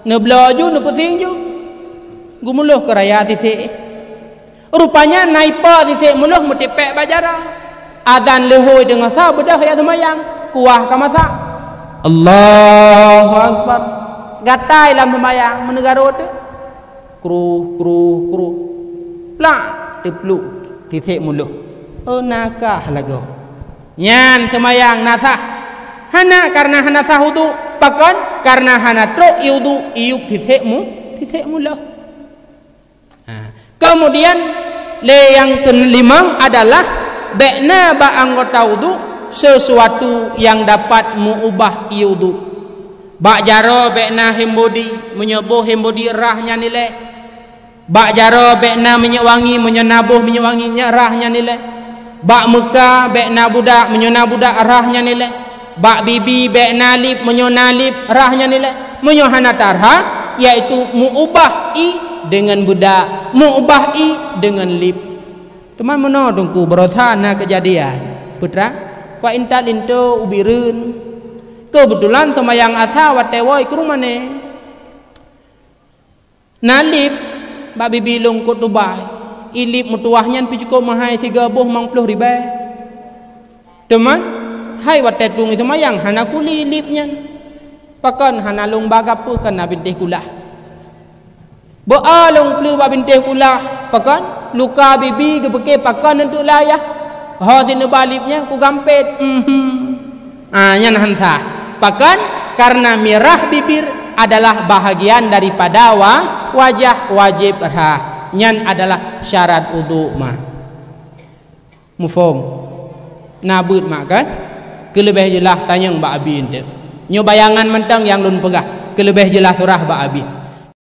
Neubloe ju, neupeusieng ju. Geumuloh keu raya sisek. Rupanya na ipo sisek muloh meutipék bak jaroe. Azan leuhôi deungoe sa beudôh ya seumayang, kuah ka masak. Allahu Akbar. Gatai lam seumayang meuneugarot. Kruh, kruh, kruh. Plak, teupluk sisek muloh. Oh, nakah lagoe. Nyan seumayang na sah. Hana, karena hana sah wudu. Pakon? Karena hana trok ie wudu, iup sisek mu-, sisek muloh. Ha. Keumudian lé nyang keulimong adalah bék na bak anggota wudu seusuatu nyang dapat meuubah ie wudu. Bak jaroe bék na hand body, meunyoe boh hand body rhah nyan ilée. Bak jaroe bék na minyeuk wangi, meunyoe na boh minyeuk wangi nyan rhah nyan ilée. Bak muka bék na budak, meunyoe na budak rhah nyan ilée. Bak bibi bék na lip, meunyoe na lip, rhah nyan ilée. Meunyoe hana tarhah, yaitu meuubah i deungon beudak, meuubah i deungon lip. Teuma meunoe Teungku, baroesa na keujadian. Putra, wak intat linto u Bireuen. Keubeutulan seumayang asa watée woe keu rumoh nyoe. Na lip bak bibi lôn kôt tubai. I lip meutuwah nyan pih cukôp meuhai, siga boh limong ploh ribée. Teuma, hai watée tueng seumayang hana kuli lip nyan. Pakon hana lôn ba gapeue, keu na bintéh kulah. Beu a lôn pleue bak bintéh kulah, pakon? Luka bibi geupike pakon untuk layah. Ho sineuba lip nyan kugampét. Mhm. Ah, nyan han sah. Pakon? Karena mirah bibir adalah bahagian daripada wa-, wajah, wajéb rhah. Nyan adalah syarat udhu ma. Muphom? Na beuet mak kan? Keuleubeh jeulaih tanyong bak abi eunteuk. Nyoe bayangan mantong nyang lôn peugah. Keuleubeh jeulaih surah bak abi.